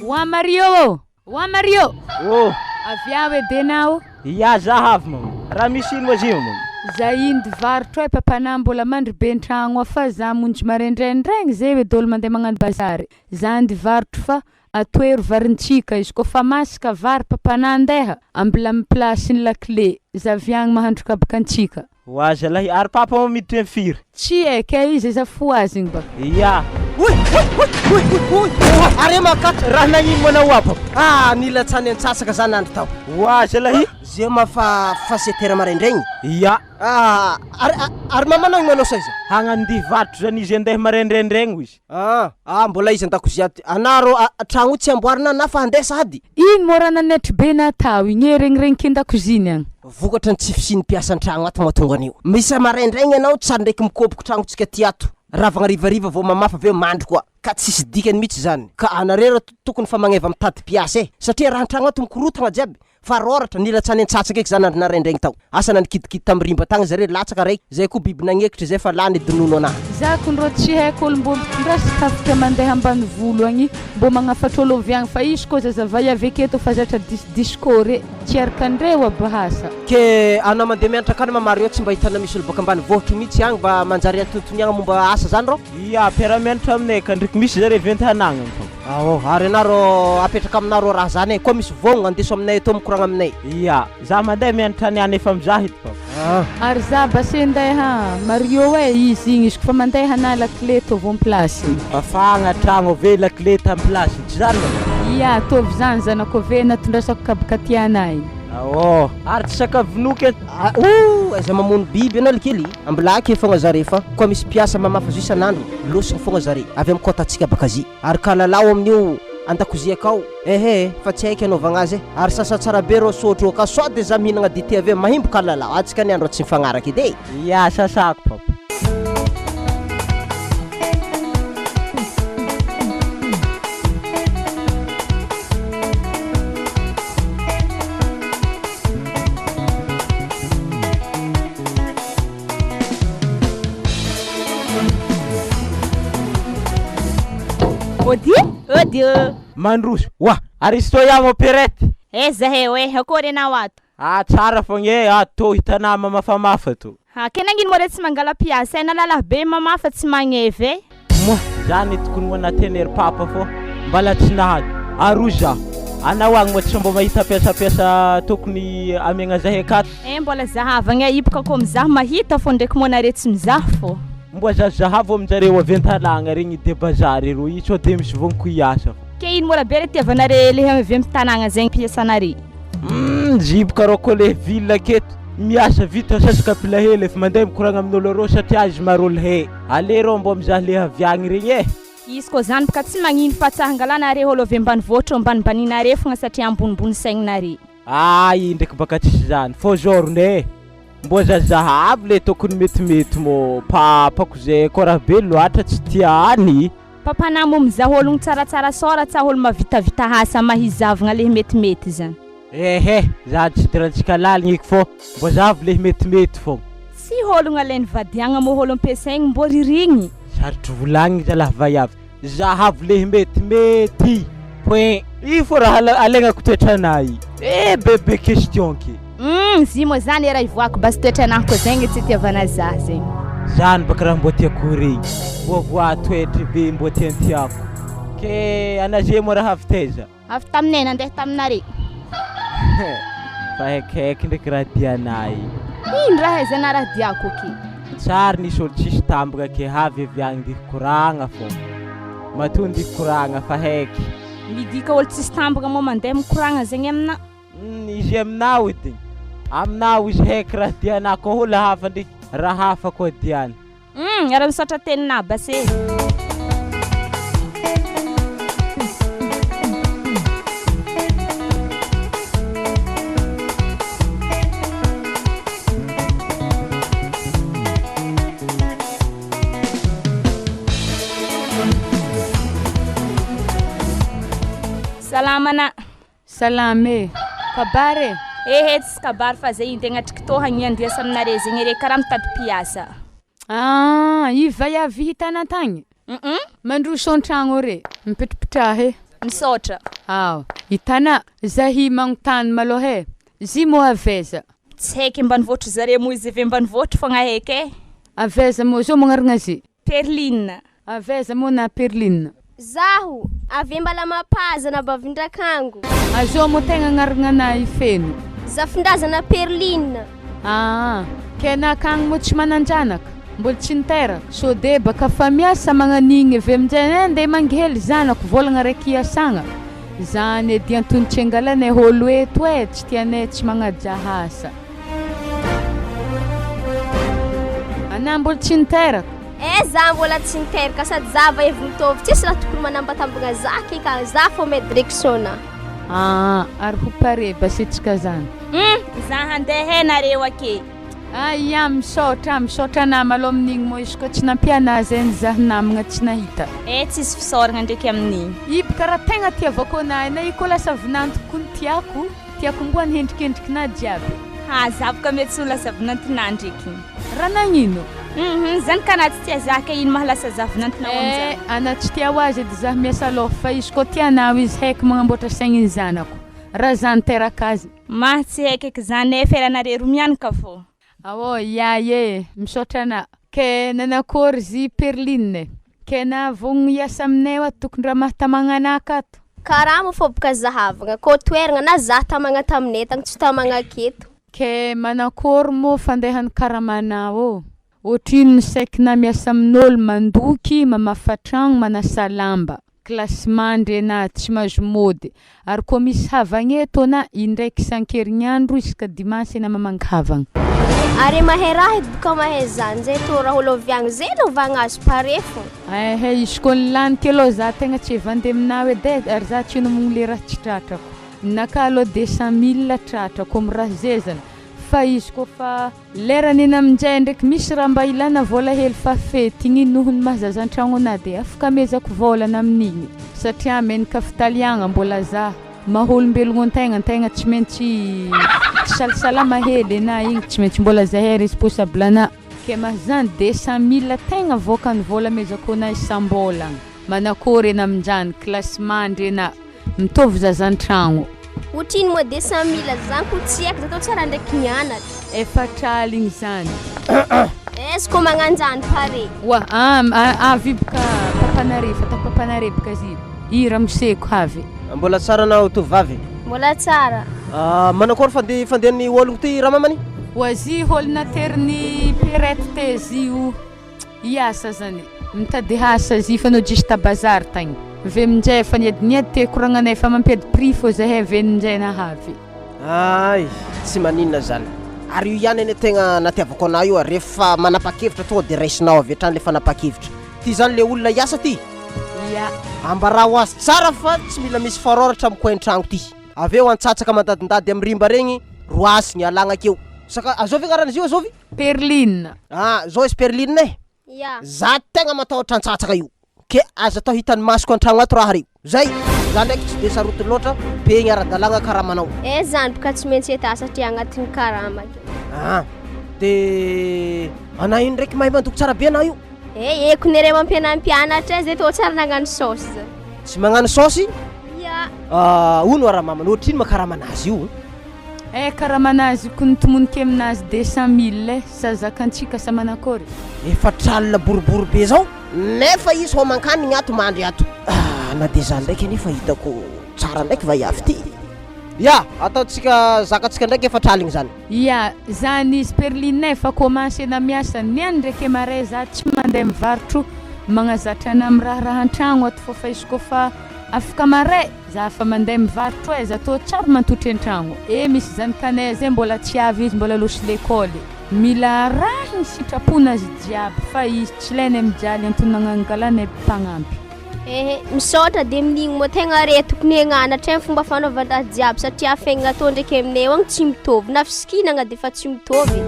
Oa Mario ô! Oa Mario! Ô! Avia hoe Dena ô! Ia za avy mama. Raha misy ino moa zio mama? Za indy varotro e papanah mbola mandry be ntragno ao fa za monjy maraindraindraigny zay hoe dôlo mandeha magnano bazary. Za andy varotro fa atoero varintsika izy kôfa masaka vary papanah andeha ambila amy place-ny lakile za avy agny mahandro kabaka antsika. Oa zalahy, ary papa moa miditra amy firy? Tsy haiko e, izy aiza fohaza igny baka. Ia. Oy oy oy oy oy oy oa are makatra. Raha nagnino moa anao oa papa? Ah nilatsany antsasaka za nandry tao. Oa zalahy. Zay ma fa fa sept heures maraindraigny. Ia. Ah ary ary mamanao igny manao saiza? Hagnandia vato zany izy andeha maraindraindraigny hoy izy. Ah ah mbola izy andakozia aty. Anah rô tragno io tsy amboarina anah fa handeha sahady. Ino moa raha nanaitry be natao igny e regniregniky an-dakoziny agny. Vokatry ny tsy fisian'ny mpiasa an-tragno ato mahatonga an'io. Misa maraindraigny ianao tsary ndraiky mikôpoko tragnontsika aty ato. Ravagna harivariva vao mamafa avy eo mandry koa. Ka tsisy dikany mihitsy zany. Ka anareo rô tokony fa magneva mitady mpiasa e. Satria raha an-tragno ato mikorotagna jiaby. Fa rôratra, nilatsany an-tsatsaka eky za nandry naraindraigny tao. Asa nanikidikidy tam rimba tagny zare, latsaka raiky, zay koa biby nagnekitry zay fa lany edy nono anah. Za kony rô tsy haiko olo mbô mitondra sakafo mandeha ambanivolo agny mbô magnafatr olo avy agny fa izy kô zazavay avy aketo fa zatra disdisco re tsy arakandreo aby hasa. Ke anao mandeha mianatra akany ma Mario tsy mba hitana misy olo baka ambanivohitry mitsy agny mba manjary antontoniagna momba asa zany rô? Ia, mpiara-mianatra aminay ka ndriky misy zare avy an-tanàgna fa. Ao, ary anah rô apetraka aminah rô raha zany e, koa misy vôgno andeso aminay etoa mikoragna aminay. Ia, za mandeha mianatra niany efa mizaha eto papa. Ah. Ary za base ndeha Mario e izy igny izy kofa mandeha anah lakile ataovy en place. Fafagna tragno ave lakile tam place tsy zany mama? Ia ataovy zany zanako ave natondrasako kabaka tianay. Aô, ary tsy sakavonoky e. Ah ouh, aiza mamono biby anao likely, ambilake fogna zare fa koa misy mpiasa mamafa zo isan'andro, lôsiny fogna zare avy am kôtantsika bakazi. Ary kalalao amin'io andakozia akao ehe fa tsy haiko anaovagna azy e! Ary sasa tsara be rô sotro ka sao de za mihinagna dite avy eo mahimbo kalalao atsika ny andro tsy mifagnaraka edy e! Ya sasako papa. Ody ody ô! Mandroso oa! Aristo iaho opérette. Aiza he oe, akôry enao ato? Ah tsara fogna e, ato tô hitanà mamafamafa tô. Ha, ke nagnino moa re tsy mangala mpiasa e, nalala be mamafa tsy magneva e. Moa zany tokony ho natenery papa fô mbala tsy nahazo aroa zaho anao agny moa tsy mbô mahita mpiasa tokony amiagna zahay akato. Eh mbola zahavagna hipoka kô mizaha mahita fô ndraiky moa nare tsy mizaha fô. Mboa zahazahavo aminjareo avy antanagna regny de bazary reo io sao de misy vognoko hiasa fô. Ke ino mora be re tiavanare le avy am tanagna zegny mpiasanare. Humm jiboka rô kô le ville aketo miasa vita sasaka pila hely efa mandeha mikoragna amin'olo arô satria izy maro olo he. Allez rô mbô mizaha le avy agny regny eh! Izy kô zany bka tsy magnino fa tsa hangalanare olo avy ambanivohitra ambanimbaninare fogna satria ambonimbony saignanare. Ah i ndraiky baka tsisy zany fô jorne eh! Mbô zazaha aby le tokony metimety mô papako zay kô raha be loatra tsy tiany. Papanah mô mizaha ologno tsaratsara sôra tsa olo mavitavita asa mahizavagna le metimety zany. Ehe, za tsy idirantsika laligny eky fô mbô zahavo le metimety fôgna. Tsy hôlogna le nivadiagna mô hôlo ampiasaigny mbô ririgny. Sarotro volagniny zalah vaiavy, zahavo le metimety point. Io fô raha alaignako toetranah i. Eh bebe question ke. Humm zy moa zany era ivoako basy toetranah ko zegny tsy itiavana zah zegny. Zany baka raha mbô tiako ho regny. Mbô voatoetry be mbô tiantiako. Ke anaze moa raha avy taiza? Avy taminay nandeha taminare. Fa haikihaiky ndraiky raha dianah io. Ino raha ahaizana raha diako ake? Tsary nisy olo tsisy tambagna ke havy avy agny ndeha hikoragna fô. Matoa ndeha hikoragna fa haiky. Midika olo tsisy tambagna moa mandeha mikoragna zegny aminah. Humm izy aminao edy. Aminao izy haiky raha dianah koa olo hafa ndraiky raha hafa koa diany. Humm ary misaotra teninà base. Salama anà. Salama e! Kabary e! Ehe tsy kabary fa zay integna atrikitohagna iandiasa aminare zegny re karaha mitady mpiasa. Ah! I vaiavy hitanà tagny? Hum Mandroso an-tragno re, mipitripitraha e! Misaotra. Ao, hitanà, zahy magnontany malôha e, zy moa avy aiza? Tsy haiky ambanivohitry zare moa izy avy ambanivohitry fogna haiky e. Avy aiza moa zao magnarigna zy? Perline. Avy aiza moa na Perline? Zaho, avy Ambalamapaza Nabavindrak'ango. Azao moa tegna agnarana anah i Feno? Zafindrazana Perline. Aa, ke anah akagny moa tsy manan-janaka, mbola tsy niteraka, sao de baka fa miasa magnan'igny avy aminjay eh ndeha himangy hely zanako vôlagna raiky hiasagna, zany edy antony tsy angalanay ôlo eto eh, tsy tianay tsy magnaja asa. Anah mbola tsy niteraka. Eh za mbola tsy niteraka sady za vahivy mitovy tsisy raha tokony manambatambagna za ke ka za fô me direction na. Aa ary ho pare basetsika zany. Hum za handeha he nareo ake. Aia misaotra misaotra nama aloha amin'igny moa izy koa tsy nampiana zay nizaha namagna tsy nahita. Eh tsisy fisaoragna ndreky amin'igny. I bka raha tegna tiavako anah na i koa lasa vinantoko koa ny tiako tiako mboa ny hendrikendrikinah jiaby. Ha za boka mety tsy ho lasa vinantinah ndreky. Raha nagnino? Hum zany ka anah tsy tia zah ka ino maha lasa zah vinantinao amizany. Eh anah tsy tia ho azy edy zah miasa loha fa izy koa tia anah izy haiko magnamboatra saigniny zanako raha zah niteraka azy. Mah tsy haiko eky zany eh feranareo roa mianaka fô. Aô ia e, misaotra anà. Ke nanakôry zy Perline e? Ke anà vognogno hiasa aminay ato tokony raha mahatamagna anà akato. Karaha moa fô boka zahavagna kô toeragna na za tamagna taminay tagny tsy tamagna aketo. Ke manakôry moa fandehan'ny karamanà ô? Ohatrino ny saikinà miasa amin'ôlo mandoky, mamafa tragno, manasa lamba? Classement ndre na tsy mahazo mody ary koa misy havagna eto na indraiky isan-kerignandro isaka dimanche na mamangy havagna. Are mahay raha edy boka mahay zany zay tô raha olo avy agny zay naovagna azy pare fô. Ehe izy koa ny laniky aloha za tegna tsy hivande aminao edy e ary za tsy nomogno le raha tsy tratrako. Ninakahy aloha 200 mille tratrako amy raha zay zany fa izy koa fa Lera nena aminjay ndraiky misy raha mba ilana vôla hely fa fety igny noho ny maha zaza an-tragno anah de afaka amezako vôlana amin'igny satria menaka fitaliagna mbola za maha olombelogno an-tegna an-tegna tsy maintsy tsy salsalama hely anah igny tsy maintsy mbola zahay responsable anah ke maha zany 200 mille tegna avoakan'ny vôla amezako anah isam-bôlagna manakôry ena aminjany classement ndre na Mitovy zaza an-tragno. Otrino moa 200 mille zany ko tsy haiko za tô tsara ndraiky nianatra. Efatra aligny zany. Aiza ko magnanjany pare. Oa a avy boka papanare fa ataoko papanare boka izy i ramoseko avy. Mbola tsara anao tovovavy? Mbola tsara. Manakory fande fandehan'ny ologno ty ramamany? Oa zy olo naterin'ny Pierrette te zy o. Hiasa zany, mitady asa zy fa anao juste bazary tagny, ve aminjay efa niadiniady te koragnanay fa mampiady prix fô zahay ve ninjay nahavy. Ay, tsy maninona zany. Ary io ihany anie tegna natiavako anah io a, rehefa manapa-kevitra tonga de raisinao avy hatrany le fanapa-kevitra. Ty zany le olona hiasa ty? Ya. Ambarao azy tsara fa tsy mila misy faroratra am coin tragno ty. Avy eo antsatsaka mandadindady am rimba regny, roasigny, alagna akeo. Saka, azovy agnaran'izy io azovy? Perline. Ah, zao izy Perline e. Ya. Za tegna matahotra antsatsaka io. Ke aza atao hitan'ny masoko an-tragno ato raha reo. Zay! Za ndraiky tsy de sarotiny loatra, be gny ara-dalàgna karamanao. Eh zany boka tsy maintsy eta satria agnatin'ny karama ke. Ah, de anà io ndraiky mahay mandoko tsara be anà io. Eh eko nere mampianampianatra zay tô tsara nagnano saosy zany. Tsy magnano saosy? Ya. Ah, ono raha mamany, ohatrino ma karamanazy io? Eh karamanazy ko nitomonoky aminazy 200 mille eh, sa zakantsika sa manakôry? Efatr'alina boribory be zao nefa izy homan-kanigny ato mandry ato. Ah, na de za ndraiky anefa hitako tsara ndraiky vaiavy ty. Ya, ataontsika zakantsika ndraiky efatr'aligny zany. Ya, zany izy Perline fa commencé na miasa niany ndraiky maray za tsy mandeha mivarotro magnazatra ana amy raharaha an-tragno ato fô fa izy kôfa afaka maray Za fa mandeha mivarotro e, za tô tsary mantotry an-tragno e, misy zanakanay zay mbola tsy avy izy mbola losy lekôly, mila arahigny sitrapon'azy jiaby fa izy tsy ilainay mijaly antony nagnangalanay mpagnampy. Ehe, misaotra de amin'igny moa tegna re tokony hagnanatra e fomba fanaovan-draha jiaby satria fiaignana atao ndraiky aminay ao agny tsy mitovy na fisikinagna de efa tsy mitovy.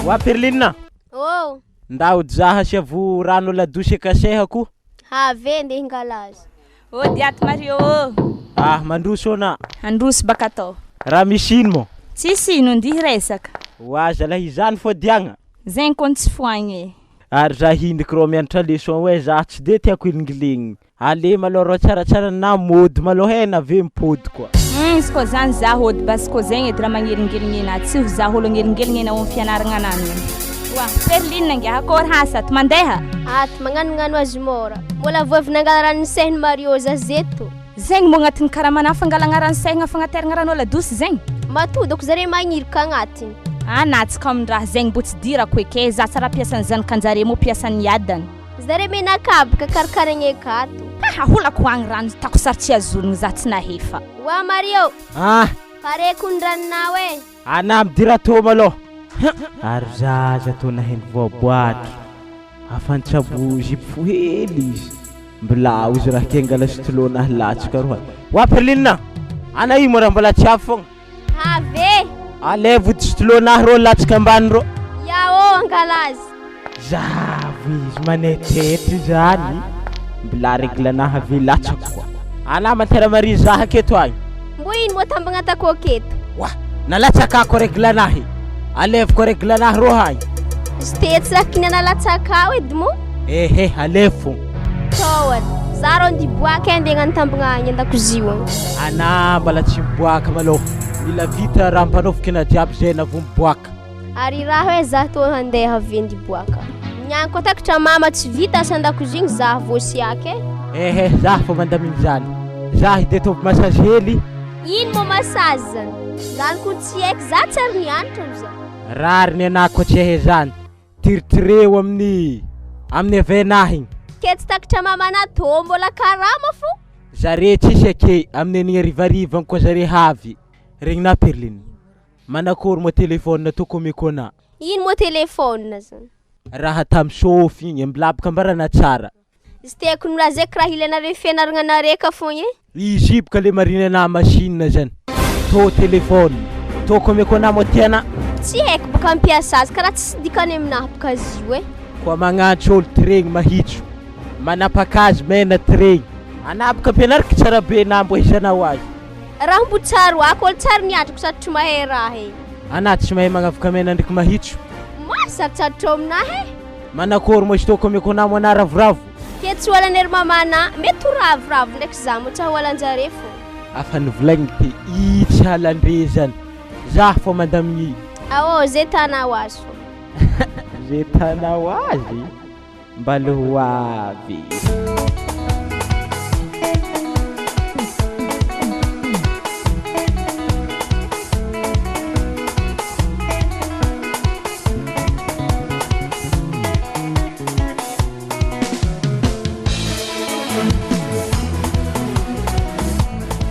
Oa Perline! Oh! Ndao jaha asiavo rano ladosy akasehako. Avy e, ndeha hingala azy. Ody ato Mario ô! Ah, mandroso anà. Handroso baka atao. Raha misy ino moa? Tsisy ino, ndia hiresaka. Oa zalahy izany fodiagna. Zegny kony tsy foagna e. Ary za hindiko rô mianatra leçon hoe za tsy de tiako hilingiligny. Allez malôha rô tsaratsara na mody malôha e na ve mipody koa. Hum izy koa zany za hody basy koa zegny edy raha magnelingeligny ena tsy ho za olo agnelingeligny ena ao fianaragna anany. Oa Perline ngiahy akôry hasa ato mandeha? Ato magnanognano azy môra. Mbola vao avy nangala rano nisehiny Mario za zeto. Zegny moa agnatin'ny karamanà fangalagna rano sehigna fagnateragna rano ladosy zegny? Matoa dôko zare magnirika agnatiny. Anà tsy kamin-draha zegny mbô tsy dirako eky e, za tsara mpiasan'ny zanakanjare moa mpiasan'ny adany. Zare menakabaka karokarigny akato. Ha aholako agny rano tako sarotsy azonigny za tsy nahefa. Oa Mario! Ah! Pareko ny ranonao e! Anà midira tô malôha. Ary zaza tô naheno voaboatro. Afa nitsabo zipo fohy hely izy. Mbola ao izy raha ke angala stylo nahy latsaka roa. Oa Perline! Ana io moa raha mbola tsy avy fogna. Avy e! Alevo ody stylo nahy rô latsaka ambany rô. Ya ô angala azy. Zavo izy manetretry zany. Mbola regle nahy avy latsako koa. Ana mantera maria zah aketo agny. Mbo ino moa tambagna tako aketo? Oa! Nalatsakako regle nahy. Aleviko regle nahy rô agny. Izy te tsy raha kinana latsakao edy moa. Ehe alevo fogna. Tao ary. Za rô ndia boaka e andeha hagnano tambagna agny an-dakozio agny. Anà mbala tsy miboaka malôha. Mila vita raha ampanaoviko anà jiaby zay anà vao miboaka. Ary raha hoe za tô handeha avy ndia boaka. Niany koa takatra mama tsy vita asa an-dakozia igny za vao siaka e. Ehe za fô mandamigny zany. Za hideha ataovy massage hely. Ino moa massage zany? Zany koa tsy haiko za tsy ary nianatra o za. Rariny anà koa tsy ahay zany. Tiritireo amin'ny amin'ny avena igny. Ke tsy takatra mamana tô mbola karama fo. Zare tsisy ake amin'ny an'igny harivariva agny koa zare havy. Regninà Perline, manakôry moa téléphone toko omeko anà? Ino moa téléphone zany? Raha tamy sôfy igny, mbilabaka ambarana tsara. Izy tiako nolazaiko raha ilainareo fianaragna anare ka fogna e. Izy boka le marina anah machine zany tô téléphone tô ko omeko anah moa tianah. Tsy haiko boka ampiasa azy karaha tsisy dikany aminahy boka azy io e. Koa magnantso olo tiregny mahitso manapaka azy mena tiregny anah boka ampianariko tsara be nah mbo ahisanao azy. Raha mbo tsaroako olo tsary niatriko sady tsy mahay raha e. Anah tsy mahay magnavoka mena ndreky mahitso. Maro sarotsarotra aminahy e. Manakôry moa izy tô ko omeko anah moa anah ravoravo. Ke tsy ho alan'ery mamana, mety ho ravoravo ndraiky za moa tsy hahoalanjare fô. Afa nivolagniny te i tsy halandre zany, za fô mandamigny. Aô, ze tanao azy fô. Ze tanao azy, mbala ho avy.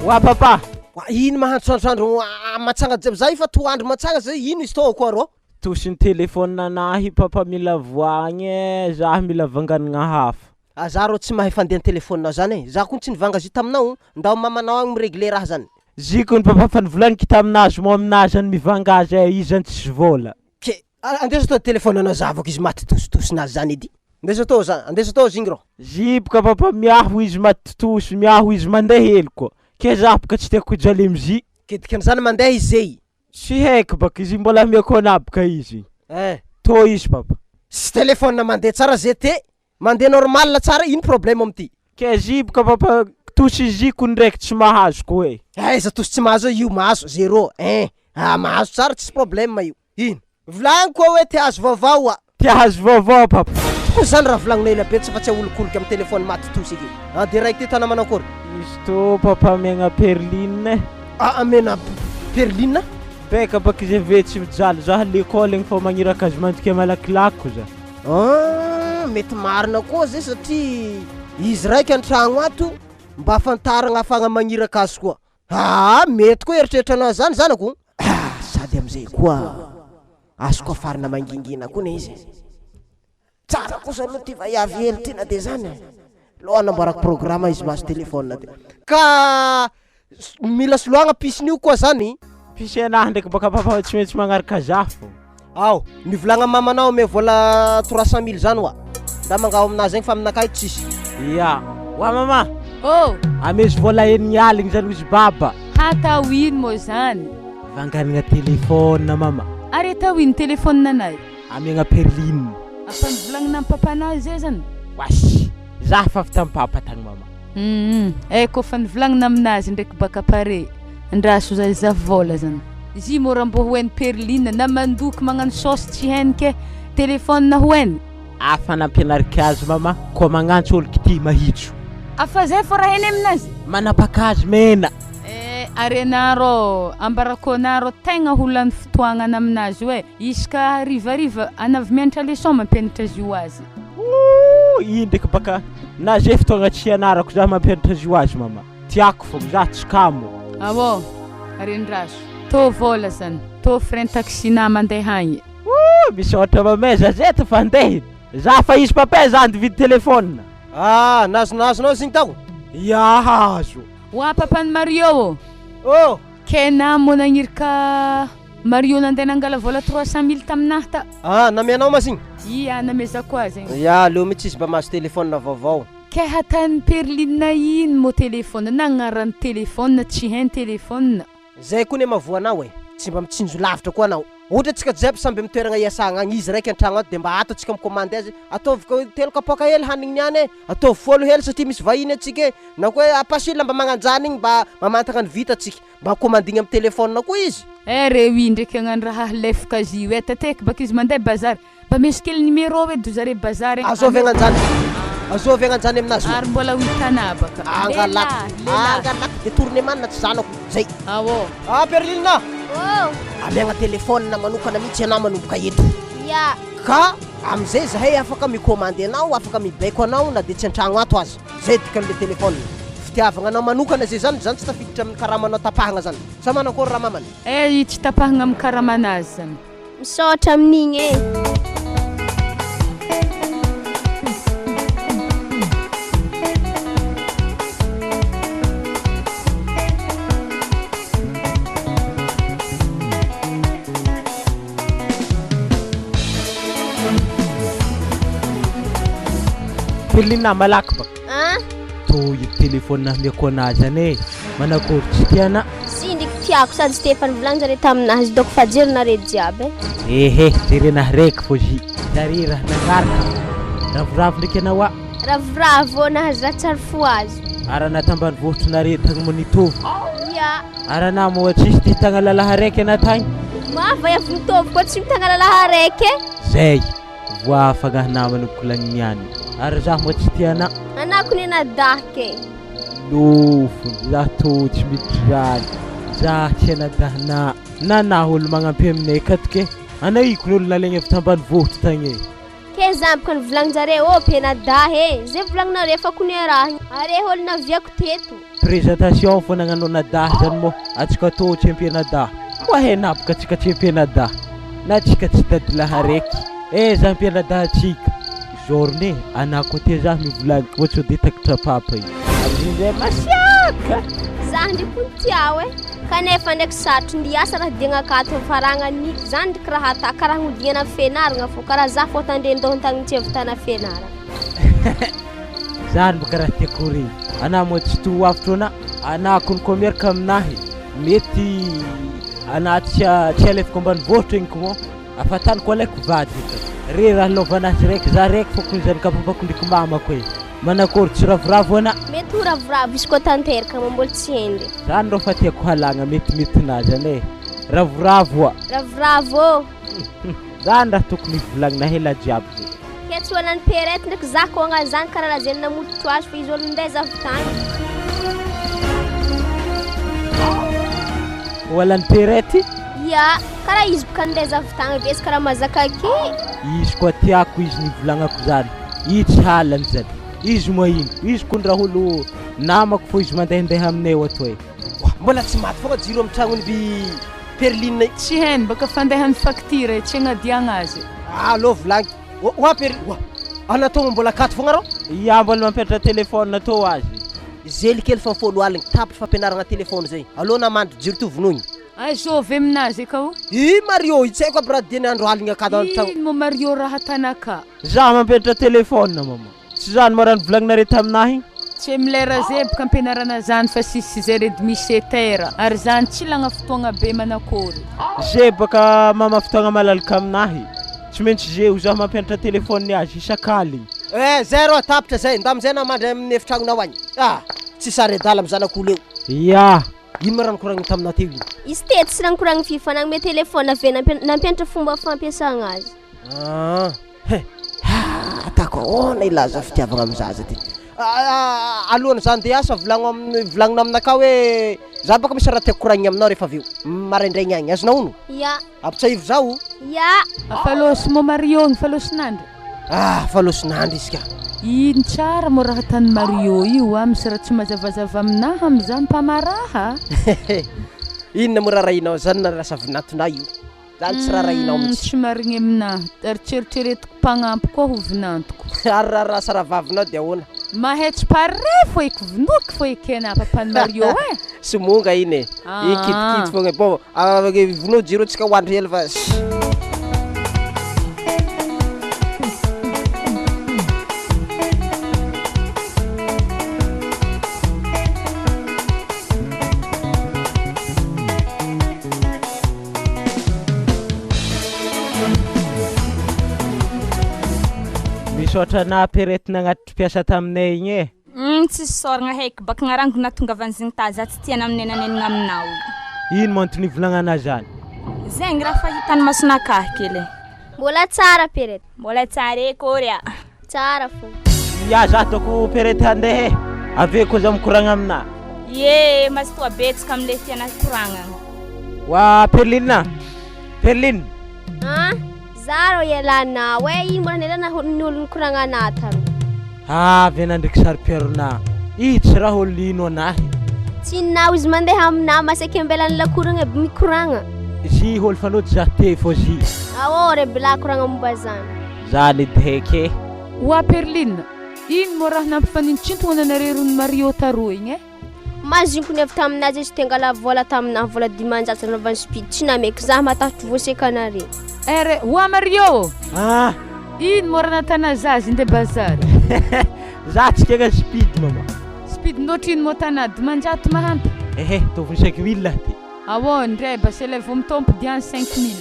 Wa papa! Wa ino mahandroandroandro matsanga jiaby zay fa toandro matsanga zay ino izy tô koa rô? Tosy ny téléphone anahy papa mila voagny e, zah mila vanganigna hafa. Ah za rô tsy mahay fandeha téléphone zany e, za koa tsy nivanga azy io taminao, ndao mamanao agny mi-regler raha zany. Zikony papa fa nivolagniko taminazy moa aminazy zany mivanga azy e, izy zany tsisy vôla. Ke andeso atao téléphone anao zavako izy maty tositosinazy zany edy, andeso atao za, andeso atao zigny rô. Ziboka papa miaho izy maty tosy, miaho izy mandeha hely koa, ke za boka tsy tiako hijaly amzy. Ke dikan'izany mandeha izy zey. Tsy haiko baka izy mbola ameko anah boka izy. Eh. Tô izy papa. Tsy téléphone mandeha tsara zete, mandeha normal tsara, ino problème amty? Ke ziboka papa tosy ziko ndraiky tsy mahazo ko e. Aiza tosy tsy mahazo io mahazo zéro un, ah mahazo tsara tsisy problème io. Ino? Volagniko koa hoe te hahazo vaovao oa. Te hahazo vaovao papa. Koa zany raha volagninao ela be tsy fa tsy aholikolika am téléphone maty tosy eke. Ah de raiky ty tana manao akory? Izy tô papa amegna perline eh. Ah amena perline? Beka baka izy ave tsy mijaly za lekôly agny fô magniraka azy mandika malakilako za. Ah mety marina koa zay satria izy raiky antragno ato mba afantaragna afahagna magniraka azy koa. Aa mety koa eritreritranao zany zanako. Ah sady amizay koa azoko afarina mangingina koa ne izy e. Tsara kosa aloha ty vaiavy hely ty na de zany e. Aleo anamboarako programme izy mahazo téléphone ty. Ka mila soloagna puce-n'io koa zany. Puce anahy ndraiky baka papa tsy maintsy magnaraka zah fô. Ao, mivolagna mamanao ame vola 300 mille zany wa. Nda mangao aminazy agny fa aminakahy tsisy. Ya. Wa mama! Oh! Amezo vola enigny aligny zany hozy baba. Hatao ino moa zany? Vanganagna téléphone mama. Ary atao ino téléphone anay? Amiagna perline. Ampandivolagnina am papanao zay zany? Oasy! Za fa avy tam papa tagny mama. Hum eh kôfa nivolagnina aminazy ndraiky baka pare, andraso za hizaha vôla zany. Izy mô raha mbô ho hain'i Perline na mandoky magnano saosy tsy hainy ke téléphone ho hainy. Afa nampianariko azy mama koa magnantso olo kity mahitso. Afa zay fô raha hainy aminazy. Manapaka azy mena. Eh ary anah rô ambarako anah rô tegna ho lany fotoagnana aminazy io eh, isaka harivariva anah avy mianatra leçon mampianatra azy io azy. Ooh iny ndraiky baka na zay fotoagna tsy ianarako za mampianatra azy io azy mama. Tiako fogna za tsy kamo. Aô ary andraso tô vôla zany, tô frein taxi-nà mandeha agny. Ooh misaotra mamay za zay eto fa andeha za fa hisy papay za andividy téléphone. Ah nazonazonao izy igny tao? Ya azo. Oa papan'i Mario ô! Oh! Kay na mô nagnirika Mario nandeha nangala vola 300 mille taminahy ta. Ah namianao ma zigny? Ia namezako azy igny. Ya aleo mihitsy izy mba mahazo téléphone vaovao. Kay hatan'i Perline ino mô téléphone na agnaran'ny téléphone tsy hainy téléphone. Zay koa ne mahavoa anao e! Tsy mba mitsinjo lavitra koa anao. Ohatra antsika jiaby samby amin'ny toeragna iasagna agny, izy raiky an-tragno ato de mba ato antsika mikômandy azy, ataovy ko telo kapoaka hely hanigny niany e, ataovy fôlo hely satria misy vahiny antsika e, na koa hoe apasila mba magnanjany igny mba mamantagna ny vita antsika, mba kômandigna amin'ny téléphone koa izy. Eh reo i ndraiky agnano raha ahlefaka azy io eh, tateky baka izy mandeha bazary Mba misy kely numéro hoe do zare bazary agny. Azovy agnanjany Azovy agnanjany aminazy Ary mbola ho hitanà baka. Angalako Lehilahy, lehilahy. Angalako détournement na tsy zanako zay. Ao. Ah Perline! Oh! Amiagna téléphone manokana mihitsy anah manomboka eto. Ya. Ka amizay zahay afaka mi-commander anao, afaka mibaiko anao na de tsy antragno ato aza. Zay dikan'le téléphone. Fitiavagna anao manokana zay zany, zany tsy tafiditra amin'ny karamanao tapahagna zany. Sa manakôry ramamany? Eh, tsy tapahagna amin'ny karamanazy zany. Misaotra amin'igny e. Perline malaky baka. An? Tô io téléphone namiako anazy any e. Manakory tsy tiana. Tsy ndriky tiako sady tsy efa nivolagny zare taminazy donc fa jerinare jiaby e. Ehe jerena raiky fô zy zare raha nangaraka ravoravo ndraiky anao a. Ravoravo ô nahazo raha tsary fo azo. Ary ana tambanivohitrinare tagny moa nitovy. Ia. Ary ana moa tsisy tia tagna lalahy araiky ana tagny. Mava avy mitovy koa tsy mitagna lalahy araiky e. Zay voa fagnahy namana kolagniny niany ary zaho moa tsy tia ana. Anah ko nenadahy ke. Nofony, za tô tsy mijaly, za tsy anadahina na na olo magnampy aminay akato ke, anahiko ny olo nalaigny avy tambanivohitra tagny e. Ke za boka nivolagninjare ô mpianadahy e, ze volagninareo fa ko niarahigny, are olo naviako teto. Présentation fô nagnano anadahy zany mô atsika tô tsy ampianadahy, moa hainà boka atsika tsy ampianadahy, na atsika tsy dadilahy araiky, eh za ampianadahy atsika. Journée ana côté za mivolagny koa sao de takitra papa io. Amizay masiaka. Za ndreky hono tiao e, kanefa ndraiky sarotry ny asa raha diagna akato faragna ny zany ndriky raha ata karaha hodignana fianaragna fô karaha za fô tandren-dohan-tagny tsy ahavitana fianaragna. Zany boka raha tiako ho regny. Ana moa tsy to avotro ana, ana kony koa miaraka aminahy mety ana tsy tsy alefako ambanivohitra igny ko. Afatany ko alaiko vady ka. Re raha lôvana azy raiky za raiky fô kony zanaka papako ndriky mamako e. Manakôry tsy ravoravo ana. Mety ho ravoravo izy koa tanteraka ma mbola tsy hendry. Zany rô fa tiako halagna metimety nazy any e. Ravoravo a. Ravoravo ô. Zany raha tokony hivolagnina hela jiaby zay. Ke tsy ho anan'ny perety ndraiky za ko agnano zany karaha lazainy namototro azy fa izy olo minday za avy tany. Ho alan'ny perety? Ya, karaha izy boka ninday za avy tany avy izy karaha mahazaka ke. Izy koa tiako izy nivolagnako zany. Izy tsy halany zany. Izy moa ino? Izy kony raha olo namako fô izy mandehandeha aminay eo ato e. Oa, mbola tsy maty fogna jiro amin'ny tragnon'i by Perline. Tsy hainy baka fandehan'ny facture e, tsy agnadiagna azy. Allo volagny. Oa Perline, oa. Ana tô mbola akato fogna rô? Ia mbola mampianatra téléphone tô azy. Zely kely fa folo aligny, tapitra fampianaragna téléphone zay. Allo na mandry jiro to vonoigny. Azôvy aminazy eka o. I Mario io tsy haiko aby raha diany andro aligny akado an-tragno. Ino moa Mario raha atanakà? Za mampianatra téléphone mama. Tsy zany moa raha novolagninareo taminahy igny? Tsy amy lera zay boka ampianarana zany fa six six heures et demi sept heures ary zany tsy ilagna fotoagna be manakôry. Ze baka mama fotoagna malalaka aminahy. Tsy maintsy ze ho zaho mampianatra téléphone azy isak'aligny. Eh zay rô tapitra zay, ndao amizay anao mandry amin'ny efitragnonao agny. Ah! Tsisy ary adala amy zanak'olo eo. Ya! Ino ma raha nikoragniny taminao teo iny? Izy teto tsy raha nikoragny firy fa nagnome téléphone avy eo nampianatra fomba fampiasagna azy. Ah! He! Ah! Ataoko ahoana hilaza fitiavagna amy zaza ty? Alohan'ny za andeha hiasa volagno amin'ny volagninao aminakahy hoe za bôka misy raha tiako koragniny aminao rehefa avy eo, maraindraigny agny, azonao ono? Ya. Ampitsahivy zaho o. Ya. Falôsy moa Mario igny, falôsin'andry. Ah, falôsin'andry izy ka. Ino tsara moa raha ataon'i Mario io a, misy raha tsy mazavazava aminahy amizah mpamaraha. Inona moa raharahianao zany na lasa vinantonao io. Zany tsy raharahianao mihitsy. Tsy marigny aminahy, ary tsy eritreretiko mpagnampy koa ho vinantoko. Ary raha lasa rahavavinao dia ahoana? Mahay tsy pare fô eky vonoiko fô eky anà papan'i Mario e! Somonga iny e! Iny kidikidy fogna e! Bon, vonoa jiro tsika ho andry hely fa. Misaotra anà Perette nagnatitry mpiasa taminay igny e. Humm tsisy isaoragna heky baka gnarango nahatongavan'zegny ta za tsy tia naminenanenagna aminao. Ino moa antony ivolagnana zany? Zegny raha fahitany masonakahy kely e. Mbola tsara Perette. Mbola tsara e kôry a. Tsara fô. Ya za ataoko Perette handeha e. Avy eo koa za mikoragna aminà. Ie mazotoa betsaka amle tiana koragnana. Wa Perline a! Perline! An! Za rô ialanao e, ino mbola nela ny olo nikoragna anah taloha. Avy ana ndreky saro-piaronà. Ih tsy raha olo ino anahy. Tsy nao izy mandeha aminah masaky ambelany lakoro agny aby mikoragna. Zy olo fanody za te fô zy. Ao re bla koragna momba zany. Za le dheky e. Oa Perline, ino moa raha nampifanintsintogna anareo rony Mario taroa igny e? Mazoky ny avy taminazy izy te angala vola taminahy vola 500 nanaovany speed tsy nameko za matahotry voasekanare. Ere, oa Mario ô! Ah! Ino moa raha natana zaza inde bazary? Za tsy kega speed mama. Speed ndôtrino moa tana 500 mahampy? Ehe, tovony 5000 aho ty. Aô ndray basy ilay vao mitompo diany 5000.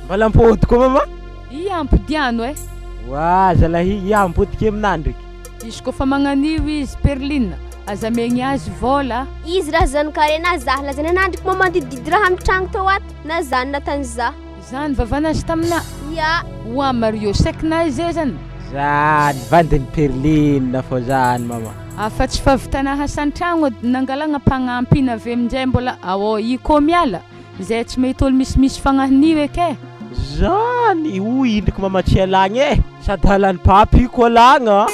Mbala ampody koa mama. Ia ampodiano eh. Oa zalahy ia ampodiko aminah ndreky. Izy koa fa magnan'io izy Perline aza amegny azy vôla. Izy raha zanakarena zah lazaina anah ndriky moa mandidididy raha amy tragno tao ato na zany natany zah. Zany vavanazy taminah. Ia. Oa Mario saikinah izay zany. Zany vandin'i Perline fô zany mama. Afa tsy fahavitana asa an-tragno nangalagna mpagnampy iny avy aminjay mbola ao i kô miala zay tsy mahita olo misimisy fagnahin'io eky e. Zany hoy indriky mama tsy alagna e! Sady halan'i papy io ko alagna a!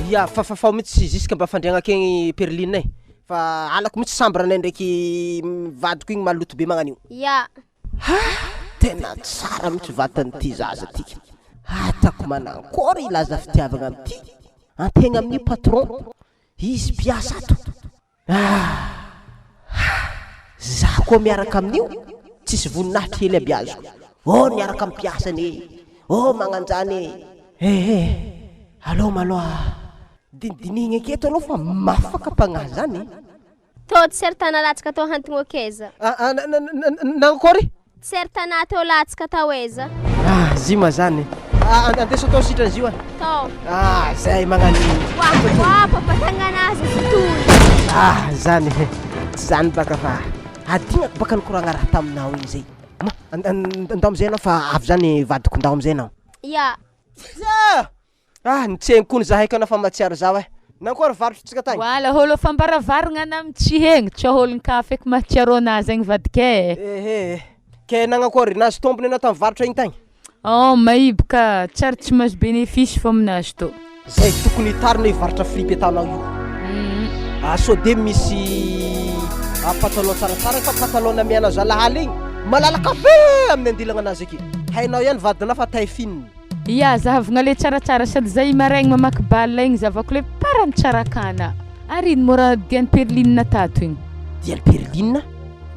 Ya, fafafao mihitsy jusque mba fandriagna akegny Perline e, fa halako mihitsy chambre anay ndraiky vadiko igny maloto be magnan'io. Ya. Ha! Tena tsara mihitsy vatan'ity zaza ty ka! Atako manankory hilaza fitiavagna amin'ity antegna amin'io patron, izy mpiasa ato. Ah! Za koa miaraka amin'io tsisy voninahitra hely aby azoko. Oh niaraka am mpiasany e! Oh magnanjany e! Ehe! Aleo maloha dinidinihigna aketo aloha fa mafaka mpagnahy zany e! Tô tsy ary tana latsaka tô hantogno akaiza. Ah nankory? Tsy ary tanà teo latsaka tao aiza. Ah zima zany. Ah andeso atao sitrany zio ah. Tao. Ah zay magnano. Wa wa papa tagnana azy sy toy. Ah zany tsy zany baka fa adignako baka nikoragna raha taminao igny zay. Ma ndao amizay anao fa avy zany vadiko ndao amizay anao. Ya. Ah nitseny zahay ka anao fa mahatsiaro zaho eh. Nankory varotritsika tagny? Voila, ôlo fambaravarognana ana amy tsy hegny, tsy ôlon-kafa eky mahatsiaro anazy agny vadike e. Ehe, ke nagnakory nahazo tombony anao tamy varotra igny tagny? Oh maibo ka, tsary tsy mahazo bénéfice fô aminazy tô. Zay tokony hitarina io varotra fripy ataonao io. Ah sao de misy pantalon tsaratsara fa pantalon namianao zalahaly igny malalaka be amin'ny andilagna anazy ake. Hainao ihany vadinao fa taille fine. Ya, zahavagna le tsaratsara sady zay maraigny mamaky bal igny zahavako le parany tsara kana. Ary ino moa raha dian'i Perline tato igny? Dian'i Perline?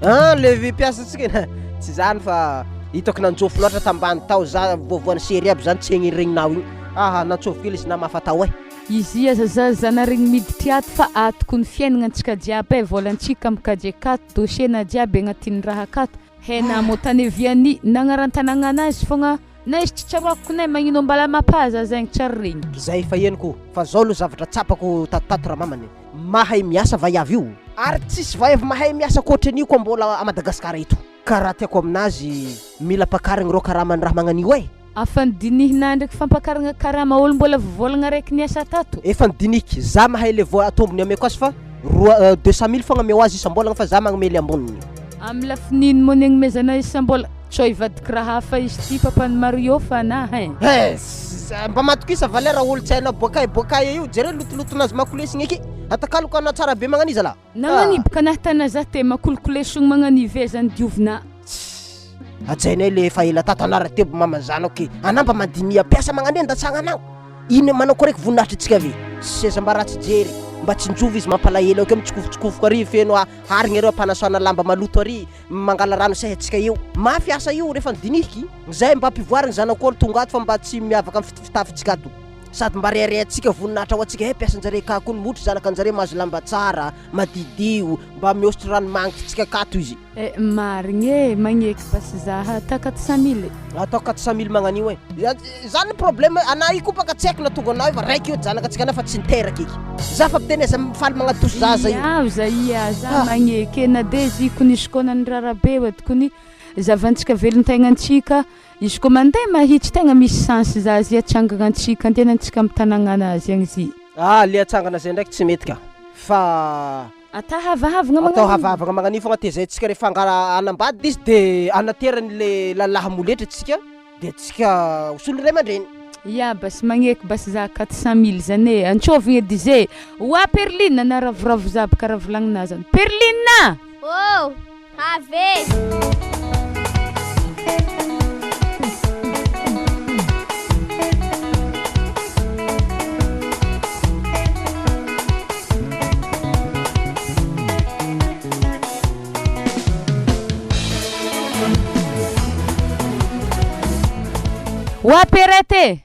Ah le mpiasantsika iny tsy zany fa hitako nanjofo loatra tambany tao za voavoan'ny sery aby zany tsy egniregninao igny. Aha nantsôvy kely izy namafa tao eh. Izy aza zaza naregny miditry ato fa ato ko ny fiaignana antsika jiaby eh, volantsika am kajy akato, dossier na jiaby agnatin'ny raha akato, hena mô tany eviany nagnaran-tanagna anazy fogna na izy tsy tsaroako ko ne magnino mbala mapaza zegny tsary regniky. Zay efa henoko fa zao aloha zavatra tsapako tatotato ramamany, mahay miasa vaiavy io, ary tsisy vaiavy mahay miasa ankoatran'io koa mbola a Madagascar eto, ka raha tiako aminazy mila ampakarigny reo karamany raha magnan'io eh. Afa nidinihina ndraiky fampakaragna karama olo mbola vôlagna raiky niasa tato? Efa nidiniky, za mahay le voa atombony ameko azy fa roa 200 mille fogna ameo azy isam-bolagna fa za magnome le amboniny. Amy lafiny ino moa ny agnomezana isam-bola? Tsao hivadiky raha hafa izy ty papan'i Mario fa na hein. Ess! Mba matokisa valera olo tsy hainao boakay boakay io, jereo lotolotonazy makolesigny eky, atakaloko anao tsara be magnano iza lah. Nagnaniboka anah tana za te makolikolesogne magnanive zany diovina. Tssy! Hajainay le efa ela tato anah ratebo mama zanako ke anah mba mandiniha mpiasa magnano andatsagna anao ino manao koa raiky voninahitry tsika ve seza mba ratsy jery mba tsinjovy izy mampalahelo akeo mitsikofotsikofoka ary feno harigna areo ampanasana lamba maloto ary mangala rano seha tsika eo mafy asa io refa nidinihiky zay mba ampivoarigny zanako olo tonga ato fa mba tsy miavaka am fitafitsika ato sady mba reharehantsika voninahitra ho antsika he mpiasanjare ka koa ny motro zanakanjare mahazo lamba tsara madidio mba mihosotra rano magnitry tsika akato izy. Eh marigny e, magneky basy za atao 400 mille e. Atao 400 mille magnan'io e. Zany ny problème anah io koa baka tsy haiko na tonga anah io fa raiky io janaka antsika anah fa tsy niteraka eky. Za fa mpiteny aza mifaly magnadosy zaza io. Ia za ia za magneky e na de izy kony izy koa nandrara be edy kony zavantsika velon-tegnantsika izy koa mandeha mahitsy tegna misy sens za zia atsangana antsika andehanantsika amy tanàgna anazy agny zy. Ah le atsangana zay ndraiky tsy mety ka fa. Atao havahavagna magnan'io. Atao havahavagna magnan'io fogna tezaintsika rehefa angala hanambady izy de anaterany le lalahy moletra tsika de tsika ho solon'ny ray aman-dreny. Ya basy magneky basy za 400 mille zany e, antsôvigny edy izy e, oa Perline na ravoravo za aby karaha volagnina zany, Perline! Ô! Avy e! Oa Perette e!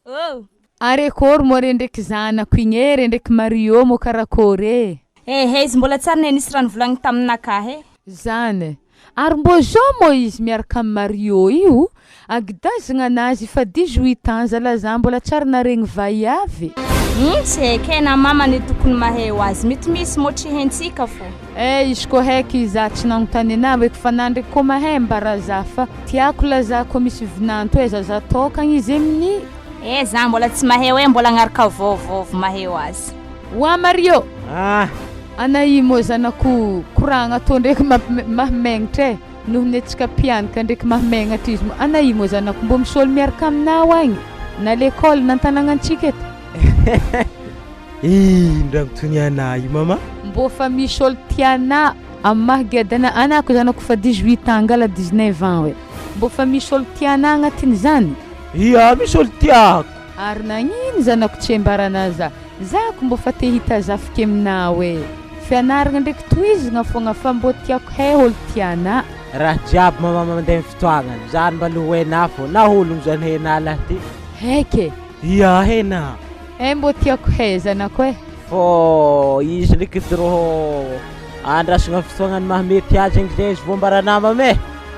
Oh! Ary akôry moa re ndraiky zanako igny e, re ndraiky Mario moa karakôry e? Ehe, izy mbola tsary ne nisy raha nivolagny taminakahy e. Zany e! Ary mbô zao moa izy miaraka amin'i Mario io, agidazagna anazy efa 18 ans zala za mbola tsary naregny vaiavy. Ino tsy haiko e, na mama anie tokony mahay ho azy, mety misy mô tsy haintsika fô. Eh izy koa haiky za tsy nagnontany anah eky fa na ndraiky koa mahay ambara za fa tiako la za koa misy vinanto e zaza tokagna izy amin'ny. Eh za mbola tsy mahay hoe mbola agnaraka vaovao vao mahay ho azy. Oa Mario! Ah! Ana i moa zanako koragna tô ndraiky mahamegnatra e, noho ny antsika mpianaka ndraiky mahamegnatra izy moa, ana i moa zanako mbô misy ôlo miaraka aminao agny na l'école na an-tanagnantsika eto? Ino raha mitony anah io mama? Mbô fa misy ôlo tianà amin'ny maha giadana anà ko zanako fa 18 ans angala 19 ans hoe, mbô fa misy ôlo tianà agnatin'izany? Ia, misy ôlo tiako. Ary nagnino zanako tsy ambaranà za? Za ko mbô fa te hita zafike aminao e! Fianaragna ndraiky tohizagna fogna fa mbô tiako hay ôlo tianà. Raha jiaby mama mandeha amin'ny fotoagnany, zany mba lo henà fô, na ologno zany henà lahy ty. Haiky e! Ia henà. Eh mbô tiako hay zanako e! Fô izy ndraiky drô andrasagna fotoagnany mahamety azy agny zay izy vô ambaranà mama e!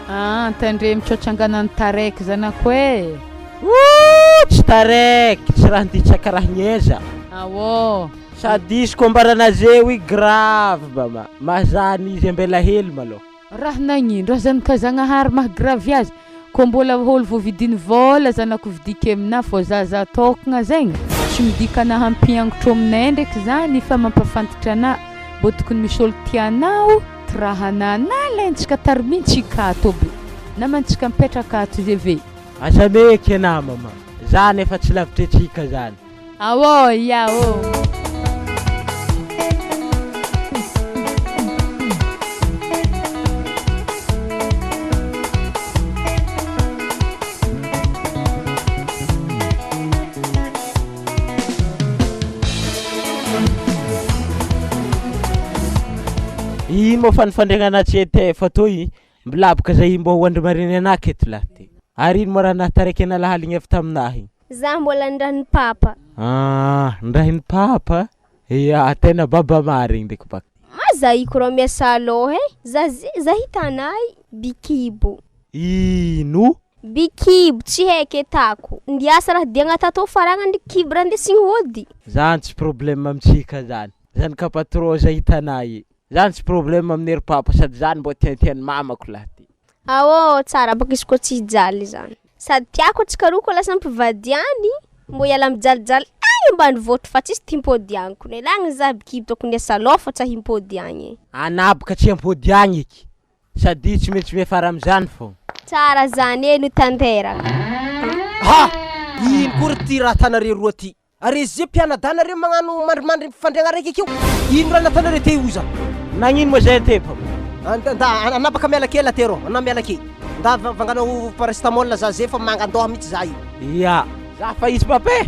Ah tandremo tsao tsanganany taraiky zanako e! Ouh tsy taraiky, tsy raha nditsaka raha gneza. Aô. Sady izy koa ambarana zeo i grave mama, mazana izy ambela hely malôha. Raha nagnino raha zany ka Zagnahary maha grave azy, kô mbola ôlo voavidiny vôla zanako vidiko aminah fô zaza tôkagna zegny tsy midika anah hampiangotro aminay ndraiky zany fa mampafantatra anah mbô tokony misy ôlo tianao trahanah na alaintsika tarimintsika ato aby namantsika mipetraka ato izy ave. Aza meky anah mama, zany efa tsy lavitry antsika zany. Aô ia ô. Ino moa fa ny fandregnana tsy ete fa toy mbilaboka zay mbô ho andry anah eto lahy ty. Ary ino moa raha nahataraiky anah lahaligny avy taminahy igny? Za mbola ndrahin'ny papa. Ah, ndrahin'ny papa? Ia, tena baba marigny ndraiky baka. Ma za io rô miasa alôha e, za ze- za hitanay bikibo. Ino? Bikibo tsy haiky atako. Ndiasa raha diagna tatô faragna ndraiky kibo raha indesigny hôdy. Zany tsy problème amintsika zany. Zany ka patron zay hitanay i. Zany tsy problème amin'ny ery papa sady zany mbô tiatian'ny mamako lahy ty. Aô, tsara baka izy koa tsy hijaly zany. Sady tiako antsika roa koa lasa mpivady any, mbô hiala mijalijaly agny ambanivôhitry fa tsisy tia hipôdy agny kony. Alagny za bikibo tokony hiasa alôha fa tsy himpôdy agny. Anà boka tsy hampody agny eky. Sady tsy maintsy miafara am'zany fô. Tsara zany e no tanteraka. Ha! Ino koa ry ty raha atanareo roa ty? Are ze mpianadahy magnano mandrimandry fandriagna raiky akeo? Ino raha nataonareo te oza? Nagnino moa zay te papa? Anda anabaka miala kely aty rô, anà miala kely. Nda vanganao paracétamol za zay fa mangandoha mihitsy za io. Ia, za fa izy papa e.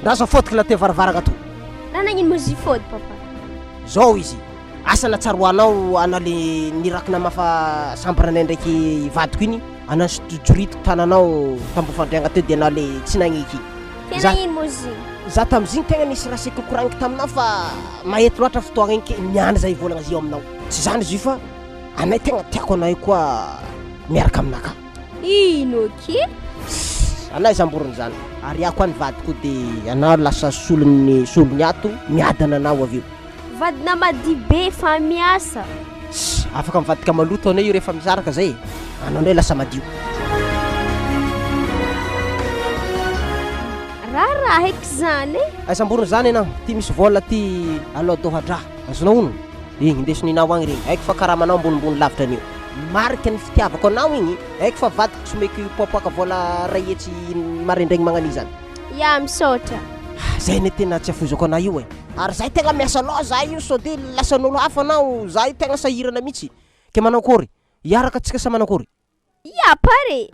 Nda za fôtiky la te varavaragna to. Raha nagnino moa izy fôdy papa? Zao izy, asa na tsaroanao ana le niraky namafa chambre-nay ndraiky vadiko igny, ana joritiko tananao tambo fandriagna teo de anà le tsy nagneky. Ke Za nagnino moa izy igny? za tam'zigny tegna nisy raha saika koragniko taminao fa mahety loatra fotoagna igny ke niany za hivolagna izy io aminao. Tsy zany izy io fa anay tegna tiako anao io koa miaraka aminakahy. Ino aky? Anay zamboriny zany. Ary iaho koa ny vadiko de anao lasa solon'ny solony ato miadana anao avy eo. Vadina madio be fa miasa. Tss, afaka mivadika maloto anao io rehefa misaraka zay e. Anao ndray lasa madio. Raharaha eky zany e. Aiza amboriny zany anao? Ty misy vola ty aloadoha-draha. Azonao ono? Igny indesinao agny regny. Haiko fa karamanao ambonimbony lavitra an'io. Marika ny fitiavako anao igny. Haiko fa vadiko tsy omeko hipoapoaka vola ray hetsy maraindraigny magnano izany. Ya, misaotra. Zay ne tena tsy afoizako anah io e. Ary zay tegna miasa aloha za io sao de lasan'olo hafa anao, za io tegna sahirana mihitsy. Ke manao akôry? Hiaraka antsika sa manao akôry? Ya, pare.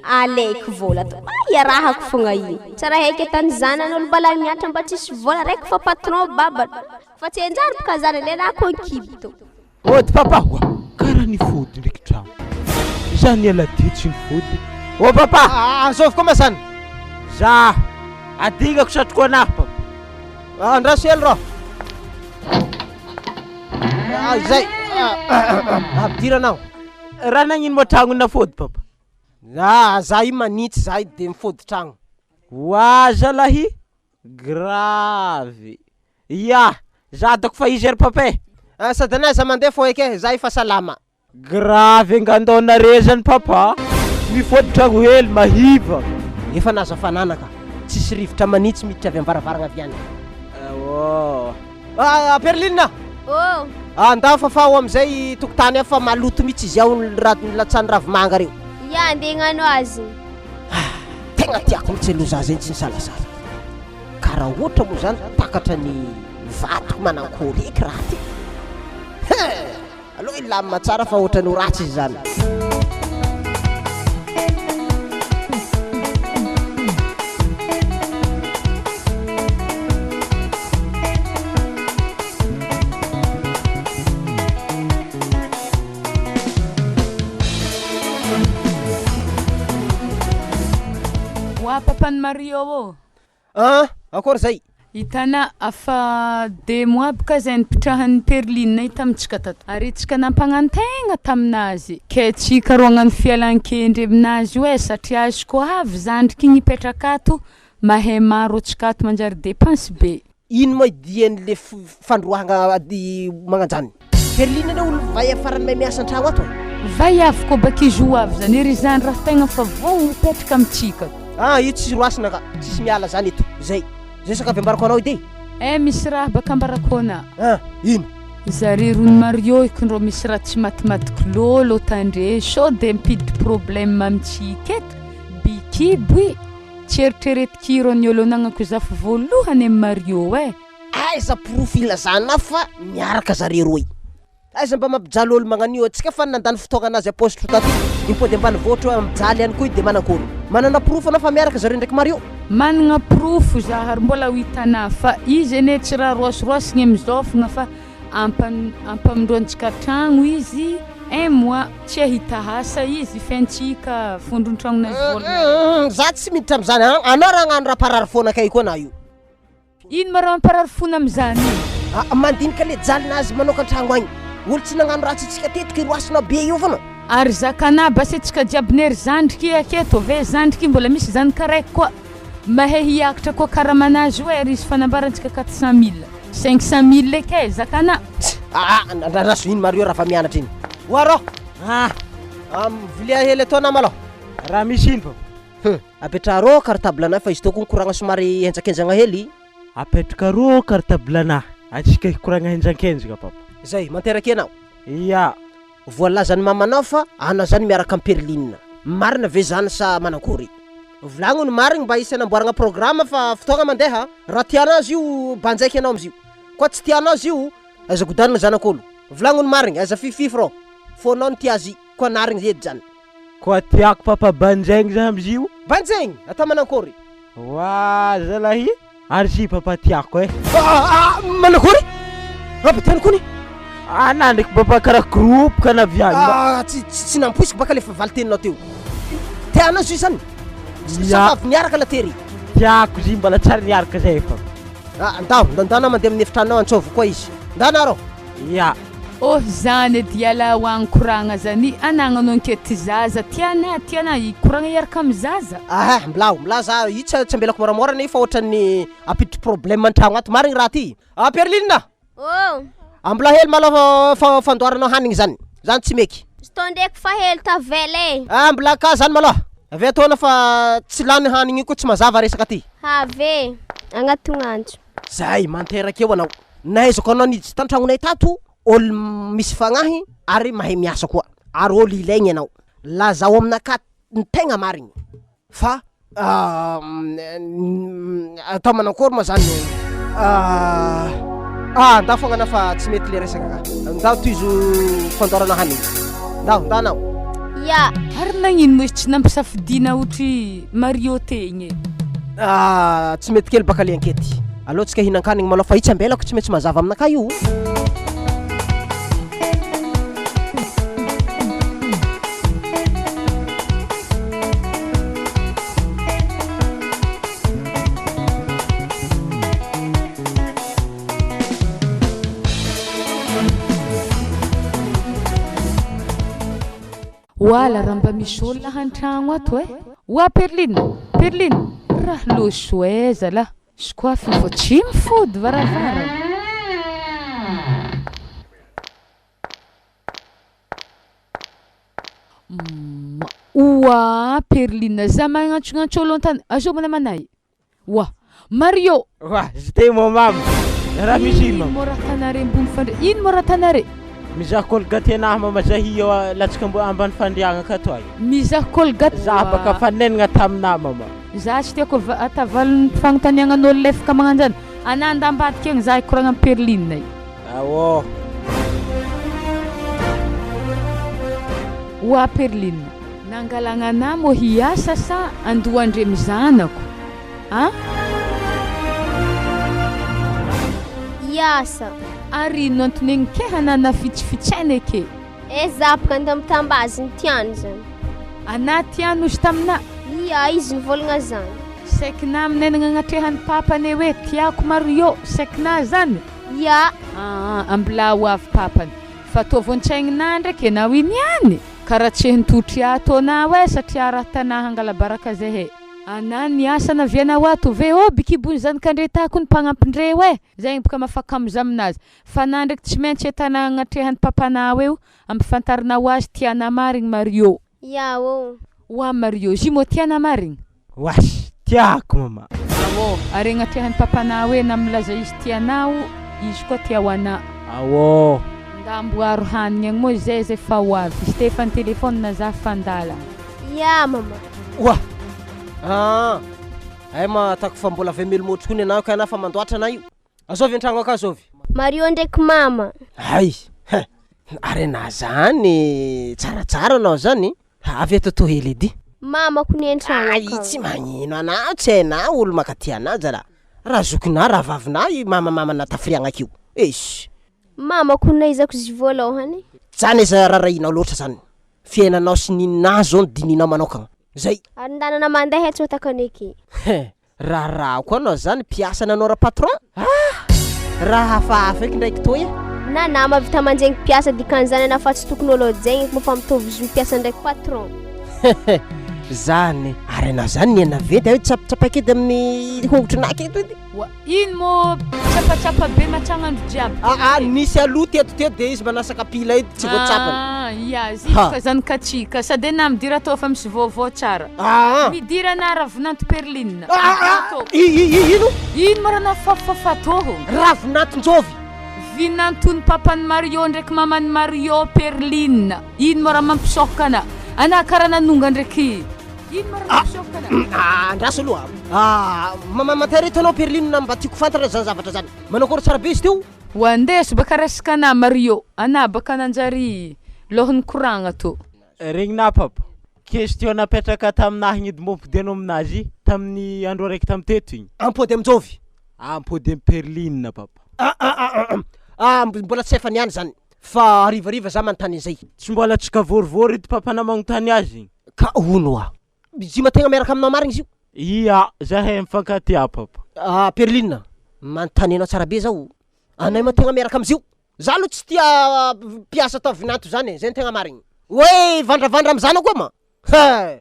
Ah, Aleiko vola to. Ah, iarahako fogna io. Tsara haiky atany zanan'olo mbala mianatra mba tsisy vola raiky fa patron baba. Fa tsy anjary boka zany lehilahy koa kibo to. Ody papa oa, karaha nifody ndraiky tragno. Za niala ty tsy nifody. Ô papa! Ah, azovy koa ma zany? Za adigako satroko anahy papa. Ah, andraso hely rô. Ah, zay. Ah, ampidira anao. Raha nagnino moa tragno nafody papa? Ah, za io manitsy za io de mifody tragno. Oa zalahy, grave. Ia, za dôko fa izy ry papa e. Ah, sady anay aza mandeha fô eky e, za efa salama. Grave angandao zany papa. Mifody tragno hely mahiva. Efa nahazo hafanana ka. Tsisy rivotra manitsy miditra avy am-varavarana avy any. Oh. Ah, Perline! Oh, Ah, ndao fafao amizay tokotany fa maloto mihitsy izy ao ny raha latsan'ny ravimanga reo. ya andeha hagnano azy. Tegna tiako mihitsy aloha za zay tsy nisalasala. Ka raha ohatra moa zany takatra ny vadiko manankory eky raha ty. He! Aloha ilamina tsara fa ohatrany ho ratsy izy zany. Oa papan'i Mario ô. Ah, akory zay? Hitanà afa deux mois boka zay nipitrahan'ny Perline io tamintsika tato. Ary tsika nampagnantegna taminazy. Ke tsika rô hagnano fialan-kendry aminazy io e satria izy koa avy zandriky igny hipetraka ato, mahay maro antsika ato manjary dépense be. Ino moa idian'le fandroahagna ady magnanjany? Perline anie olo vay farany mahay miasa an-tragno ato e. Vaiavy koa baka izy ho avy zany ery zany raha tegna fa vao hipetraka amintsika. Ah, io tsisy roasina ka, tsisy miala zany eto. Zay. Zay sakafo ambarako anao edy e. Eh misy raha baka ambarako anà. Ah, ino? Zare rony Mario ikindrô misy raha tsy matimatiko lôlo tandre sao de mampiditry problème amintsika eto. Bikibo i, tsy eritreretikiro ny olo anagnako zafy voalohany amy Mario e. Aiza porofo ilazana fa miaraka zare roy? Aiza mba mampijaly olo magnan'io antsika fa nandany fotoagna anazy apôstro taty impody ambanivohitra hoe mijaly ihany koa i de manakôry? Manana porofo anao fa miaraka zareo ndraiky Mario? Managna porofo za ary mbola ho hitanà fa izy anie tsy raha roasiroasigny amizao fogna fa Ampan ampamindroantsika tragno izy un mois tsy ahita asa izy fentsika fondron-tragnonazy vôlagna. Za tsy miditra amizany an, anao raha agnano raha mparary fona kay koa na io. Ino ma raha mamparary fona amizany? Ah, mandinika le jalinazy manokan-tragno agny. Olo tsy nagnano ratsy antsika teto ke roasinao be io fona. Ary zakanà basy antsika jiaby ne ry zandriky aketo ve zandriky mbola misy zanaka raiky koa mahay hiakatra koa karamanazy io e ary izy fanambarantsika 400 mille 500 mille eke zakanà. Aa andraso ino Mario raha fa mianatra iny. Oa rô! Ah! Vilia hely atao nama aloha. Raha misy ino fa. Hum, apetraha rô cartable anah fa izy tô koa mikoragna somary henjakenjagna hely. Apetraka rô cartable anah, antsika hikoragna henjankenjagna papa. Zay, manteraky anao. Ya. Voalazan'ny mamanao fa anao zany miaraka am Perline. Marina ve zany sa manankory? Volagno ny marigny mba hisy hanamboaragna programme fa fotoagna mandeha. Raha tianao izy io banjaiky anao amizio. Koa tsy tianao izy io, aza godanina zanak'olo. Volagno ny marigny, aza fifify rô. Fônao ny tia azy, koa narigny edy zany. Koa tiako papa banjaigny za amizio. Banjaigny? Atao manankory? Oa zalahy ary zy papa tiako eh. Ah manakory? Ampitany kony. Ana ndraiky papa karaha groupe ka naviany. Ah tsy tsy nampoiziko baka le valiteninao teo. Tianao zy zany? Sa avy niaraka la tery? Tiako zy mbola tsary niaraka zay efa. Ah ndao ndao mandeha amin'ny efitranonao antsôvy koa izy. Ndao nareo. Ya. Oh zany edy ialahy ho agny koragna zany anagnanao ankety zaza tiana tiana hikoragna hiaraka amy zaza. Aha mblao mblao za io tsy tsy ambelako moramora anie fa ohatran'ny ampiditry problème an-tragno ato marigny raha ty. Ah Perline! Oh! Ambola hely malôha fa fandoaranao hanigny zany, zany tsy meky. Izy tô ndraiky fa hely tavela e. Ah mbola ka zany malôha, avy etoana fa tsy lany hanigny io koa tsy mazava resaka ty. Have, agnatognantso. Zay, manteraka eo anao. Nahaizako anao niditra tan-tragnonay tato, ol misy fagnahy ary mahay miasa koa, ary olo ilaigny anao. Lazao aminakahy ny tegna marigny fa atao manakôry ma zany ah ndao fogna anao fa tsy mety le resaka ka, ndao tohizo fandoarana hanigny, ndao ndao anao. Ya. Ary nagnino moa izy tsy nampisafidiana ohatry Mario tegny e? Ah, tsy mety kely baka le ankety. Aleo tsika hihinan-kanigny malôha fa io tsy ambelako tsy maintsy mazava aminakahy io. Oala raha mba misy olona hantragno ato eh! Oa Perline! Perline! Raha loso eh zalah! Sokoafy vao tsy mifody varavarana. Oa Perline! Za magnantsognantso olo an-tany, azao manamanay. Oa! Mario! Oa! Je t'aime mon mamy! Raha misy ino mama? Ino moa raha tanare ambony fandri-, ino moa raha tanare? Mizaha colgate anahy mama zahy io latsaka mbo ambany fandriagna akato ay. Mizaha colgate. Za baka fa nenagna taminah mama. Za tsy tiako ava- atavalon'ny fagnontaniagnan'olo lefaka magnanjany. Anah nda ambadika agny za hikoragna am Perline i. Aô. Oa Perline, nangalagna anah mô hiasa sa andoha andre zanako a? Hiasa. Ary ino antony enikehana na fitsifitsaina eke? Eh za baka antambitambazy ny tiany zany. Anah tiany ozy taminah? Ia, izy nivolagna zany. Saikinah aminay nagnatrehan'ny papany hoe tiako Mario, saikinah zany? Ia. Aa, ambilà ho avy papany. Fa ataovy an-tsaigninahy ndraiky enao iny ihany, karaha tsy hentotry ato anao e, satria raha tanà hangala baraka zahay. Anà niasa navianao ato ve? Ô bikibony zanak'Andretako ny mpagnampindreo e! Zay boka mafakamo za aminazy. Fa anà ndraiky tsy maintsy entanà agnatrehan'ny papanao eo, ampifantarinao azy tianà marigny Mario. Ia ô. Oa Mario, zy moa tianà marigny? Oasy, tiako mama. Aô, ary agnatrehan'ny papanao eo na milaza izy tianao, izy koa tia ho anà. Aô. Nda amboaro hanigny agny moa zay zay fa ho avy. Izy te efa ni-téléphone za fandala. Ia mama. Oa! Aa! Ay ma ataoko fa mbola avy melomotro koa ny anah kay anah fa mandoatra anah io. Azovy an-tragno akao azovy. Mario ndraiky mama. Hay! Hein! Ary anah zany tsaratsara anao zany, avy eto toa hely edy. Mamako ny an-tragno Ay akao. tsy magnino anah tsy hainah olo mankatia anah zalahy. Raha zokinah rahavavinah io mamamamana tafiriagna akeo. Eish! Mamako naizako izy voalohany. Zany aza rarahinao loatra zany. Fiainanao sy ninahy zao no dinihinao manokagna. Zay. Ary ndanana mandeha tsy otakany eke. He! Raharaha koa anao zany mpiasa nanao ra patron ah! Raha hafahafa eky ndraiky toy e! Na nama vita manjegny mpiasa dikan'izany anah fa tsy tokony olo jegny eky moa fa mitovy zo mpiasa ndraiky patron. Hehe! Zany ary anao zany niha naventy aho tsapatsapaiko edy amin'ny hongotrinah aketo edy. Oa ino mô tsapatsapa be matragnandro jiaby Ah ah nisy aloha teto teto de izy manasa kapila edy tsy voatsapany. Ah ia izy boka zany katsika sady enah midira tô fa misy vaovao tsara. Ah ah. Midira anah ravinanto perline. Ah ah i i i ino? Ino ma raha nafafafa tô? Ravinanton-jovy. Vinanton'i papan'i Mario ndraiky maman'i Mario perline. Ino ma raha mampisôka anah? Anah karaha nanonga ndraiky. Ino ma raha mampisôka anah? Ah andraso aloha. Ah mamantara eto anao perline mba tiako fantatra zany zavatra zany. Manao akôry tsara be izy teo? Ho andeso baka resaka anah Mario, anah baka nanjary lôhany koragna tô. Regninà papa, question napetraka taminah igny edy mbô ampodianao aminazy tamin'ny andro araiky tam teto igny. Ampody aminjôvy? Ampody am perline papa. Ah ah ah ah mbola tsy efa niany zany fa harivariva za manontany an'izay. Tsy mbola tsika vôrivôry edy papa na magnontany azy igny. Ka hono oa, izy io ma tegna miaraka aminao marigny izy io? Ia, zahay mifankatia papa. Ah Perline, manontany anao tsara be zaho, anay ma tegna miaraka amizio? Za aloha tsy tia mpiasa atao vinanto zany e, zay no tegna marigny. Hoe hivandravandra amy zanako aho ma? He!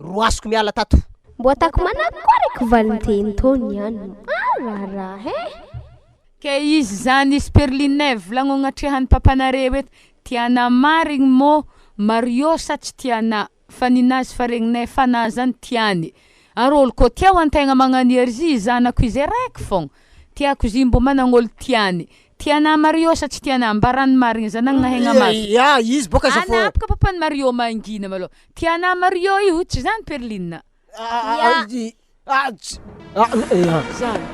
Roasiko miala tato. Mbô ataoko manakory eky valinteny tô niany ah raharaha eh. Ke izy zany izy Perline volagno agnatrehan'ny papanareo eto, tiana marigny mô Mario sa tsy tiana? Fa ninazy fa regninay fa na zany tiany ary olo koa tia ho antegna magnaniry izy zanako izy araiky fogna tiako izy mbô managna olo tiany tiana Mario sa tsy tiana ambarany marigny zanagny nahegna maso Ya izy boka za fô anah boka papan'i Mario mangina malôha tiana Mario io tsy zany Perline Ya. Zany.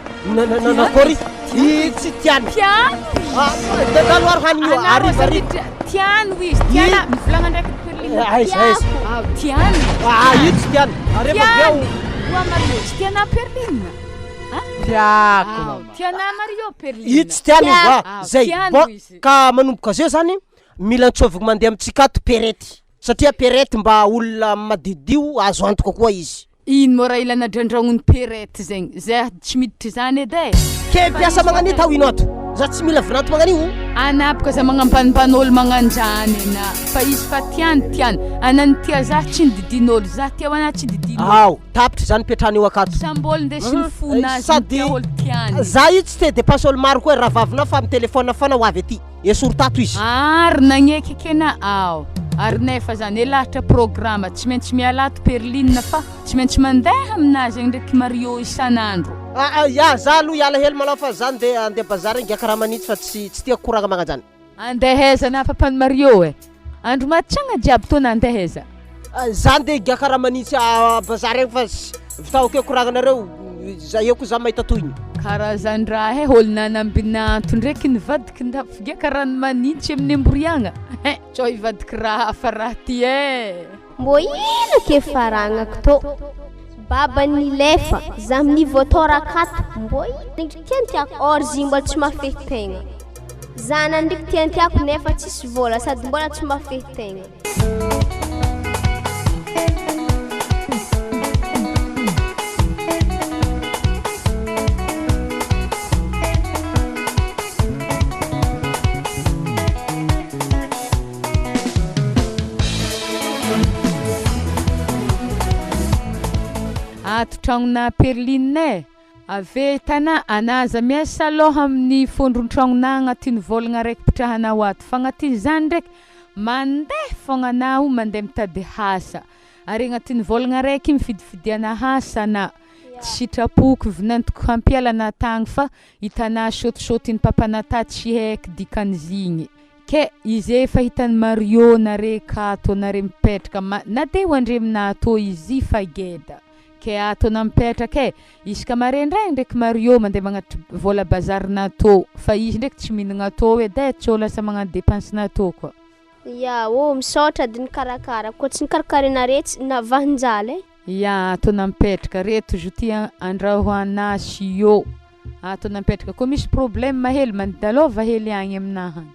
Nakory i tsy tiany. Tiano izy. Dagalo ary hanigny io Anao ariva ariva. Tiano izy. Tiana mivolagna ndraiky Perline. Aiza aiza. Ah, tiano. Ah, io tsy tiany. Ary efa avy eo. Oa Mario, tsy tiana Perline. Tiako mama. Tiana Mario Perline. Io tsy tiany izy va. Ah, Zay. tiano Bon, izy. ka manomboka zeo zany mila antsoviko mandeha amintsika ato Perety. Satria Perety mba olona madiodio azo antoka koa izy. Ino moa raha ilana drandragnon'i Perette zegny? Zay tsy miditra izany edy e! Ke mpiasa magnan'io tao ino ato? Za tsy mila vinanto magnan'io. Ana boka za magnambanimbany olo magnanjany ana fa izy fa tiany tiany ana ny tia za tsy nididin'olo za tia ho ana tsy didin'olo. Ao, tapitra izany petrany io akato. Samby olo ndesin'ny fonazy Sady tia olo tiany. za io tsy te depense olo maro koa rahavavinao fa mi-telephone foana ho avy aty. Esory tato izy. Ary nagneky kena aho. Ary nefa zany elahatra programa tsy maintsy miala ato Perline fa tsy maintsy mandeha aminazy agny ndraiky Mario isan'andro. Ah ah ya za aloha hiala hely malao fa za ndeha andeha bazary ingaky raha manitsy fa tsy tsy tiako koragna magnanjany. Andeha aiza na papan'i Mario eh? Andro matsagna jiaby tô nandeha aiza? Za ndeha higiaka raha manitsy a bazary agny fa vitao akeo koragnanareo, za eo koa za mahita tohiny. Karazan-draha eh, olo nanambinanto ndraiky nivadiky ndafigiaka rano manintsy amin'ny emboriagna eh, tsao hivadiky raha hafa raha ty eh. Mbô ino ke faragnako tô? Baba nilefa, za mivoatôraka ato, mbô ino ndraiky tiantiako or zy mbola tsy mahafehy tegna. Zanany ndraiky tiantiako nefa tsisy vôla sady mbola tsy mahafehy tegna. Ato tragnona Perline e. Ave tana ana aza miasa alôha amin'ny fondron-tragnonà agnatin'ny vôlagna araiky pitrahanao ato fa agnatin'izany ndraiky mandeha foagna anao mandeha mitady asa ary agnatin'ny vôlagna araiky mifidifidiana asa anà, tsy sitrapoko vinantoko hampiala anà tagny fa hitanà sôtisôtin'ny papanà ta tsy haiko dikan'izigny. Ke izy efa hitan'i Mario nare akato nare mipetraka ma- na de ho andre aminà tô izy fa geda. Ke ato anà mipetraka e, isaka maraindraigny ndraiky Mario mandeha magnatitry vôla bazarinà tô fa izy ndraiky tsy mihinagna tô edy e, tsô lasa magnano depensenà tô koa. Ya ô, misaotra ady nikarakara, koa tsy nikarakarainare tsy navahan-jaly e. Ya, ato anà mipetraka, reto zo ty andrahoanà siô. Ato napetraka koa misy problème hely mandalova hely agny aminahy agny.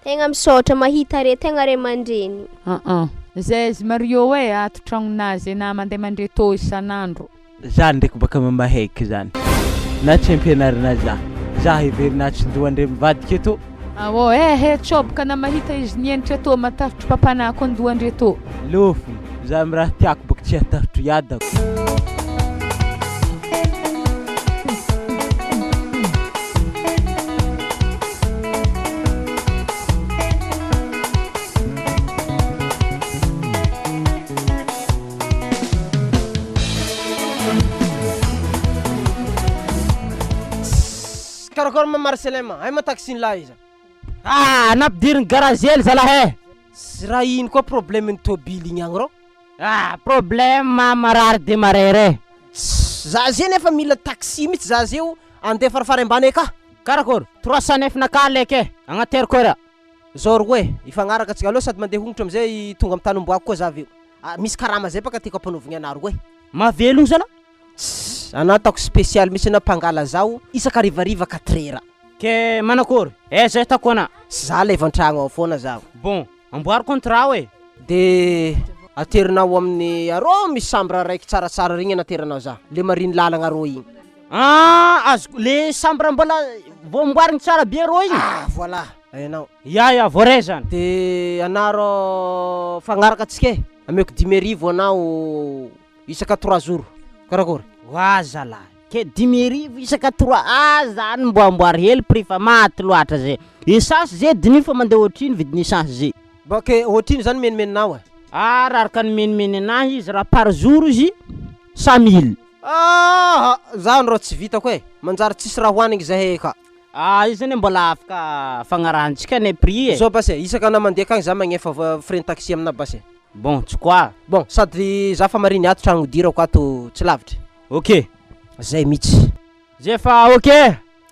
Tegna misaotra mahita re tegna ray aman-dreny. Ah zay izy Mario e ato tragnonazy na mandeha mandre tô isan'andro. Za ndraiky baka mamahaiky zany na tsy ampianarina za, za heverina tsy ndohandre mivadika eto. Aô eh eh tsôbaka na mahita izy nienitra tô matahotro papanah koa ndohandre tô. Lôfiny, za amy raha tiako baka tsy atahotro iadako. Tssss karakôry ma Marcelin ma, hay ma taxi-n'ny lahy iza? Ah, nampidiriny garage hely zalahy eh. Tsy raha ino koa problème-n'ny tôbily igny agny rô? Ah, problème marary demarrer eh. Tssss za zay nefa mila taxi mitsy za zeo andeha farafara ambany aka. Karakôry, 309 naka aleko eh, agnateriko era. Zao roe, hifagnaraka tsika, aleo sady mandeha hongotra amizay tonga am tany omboako koa za aveo. Ah, misy karama zay baka tiako ampanaovigny anah roe. Mahavelogno zalah. Tssss, anah ataoko spécial mitsy anah mpangala zaho isaka harivariva quatre heures. Ke manakôry, aiza ahitako anah? Tsy za leva an-tragno ao foana zaho. Bon, amboary contrat oe. De aterinao amin'ny arô misy chambre raiky tsaratsara regny anateranao za, le mariny lalagna arô igny. Ah, azoko, le chambre mbola vao amboarigny tsara be arô igny? Ah voilà, hainao. Ya ya, voaray zany. De anah rô fagnaraka antsika e, ameko 5000 anao isaka trois jours, karakôry? Oa zalahy, ke 5000 isaka trois, ah zany mbô amboary hely prix fa maty loatra zay, essence zay diniho fa mandeha ohatrino vidin'ny essence zay. Bon ke ohatrino zany menimeninao e? Ah raha araka ny menimeny anahy izy raha par jour izy 100 mille. Ah! Zany rô tsy vitako e, manjary tsisy raha hoanigny zahay ka. Ah io zany mbola afaka fagnarahantsika ny prix e. Zao basy e, isaka anah mandeha akagny za magnefa frais ny taxi aminah basy e. Bon, tsy quoi. Bon, sady za fa mariny ato tragno idirako ato tsy lavitry. Ok. Zay mitsy. Zay fa ok.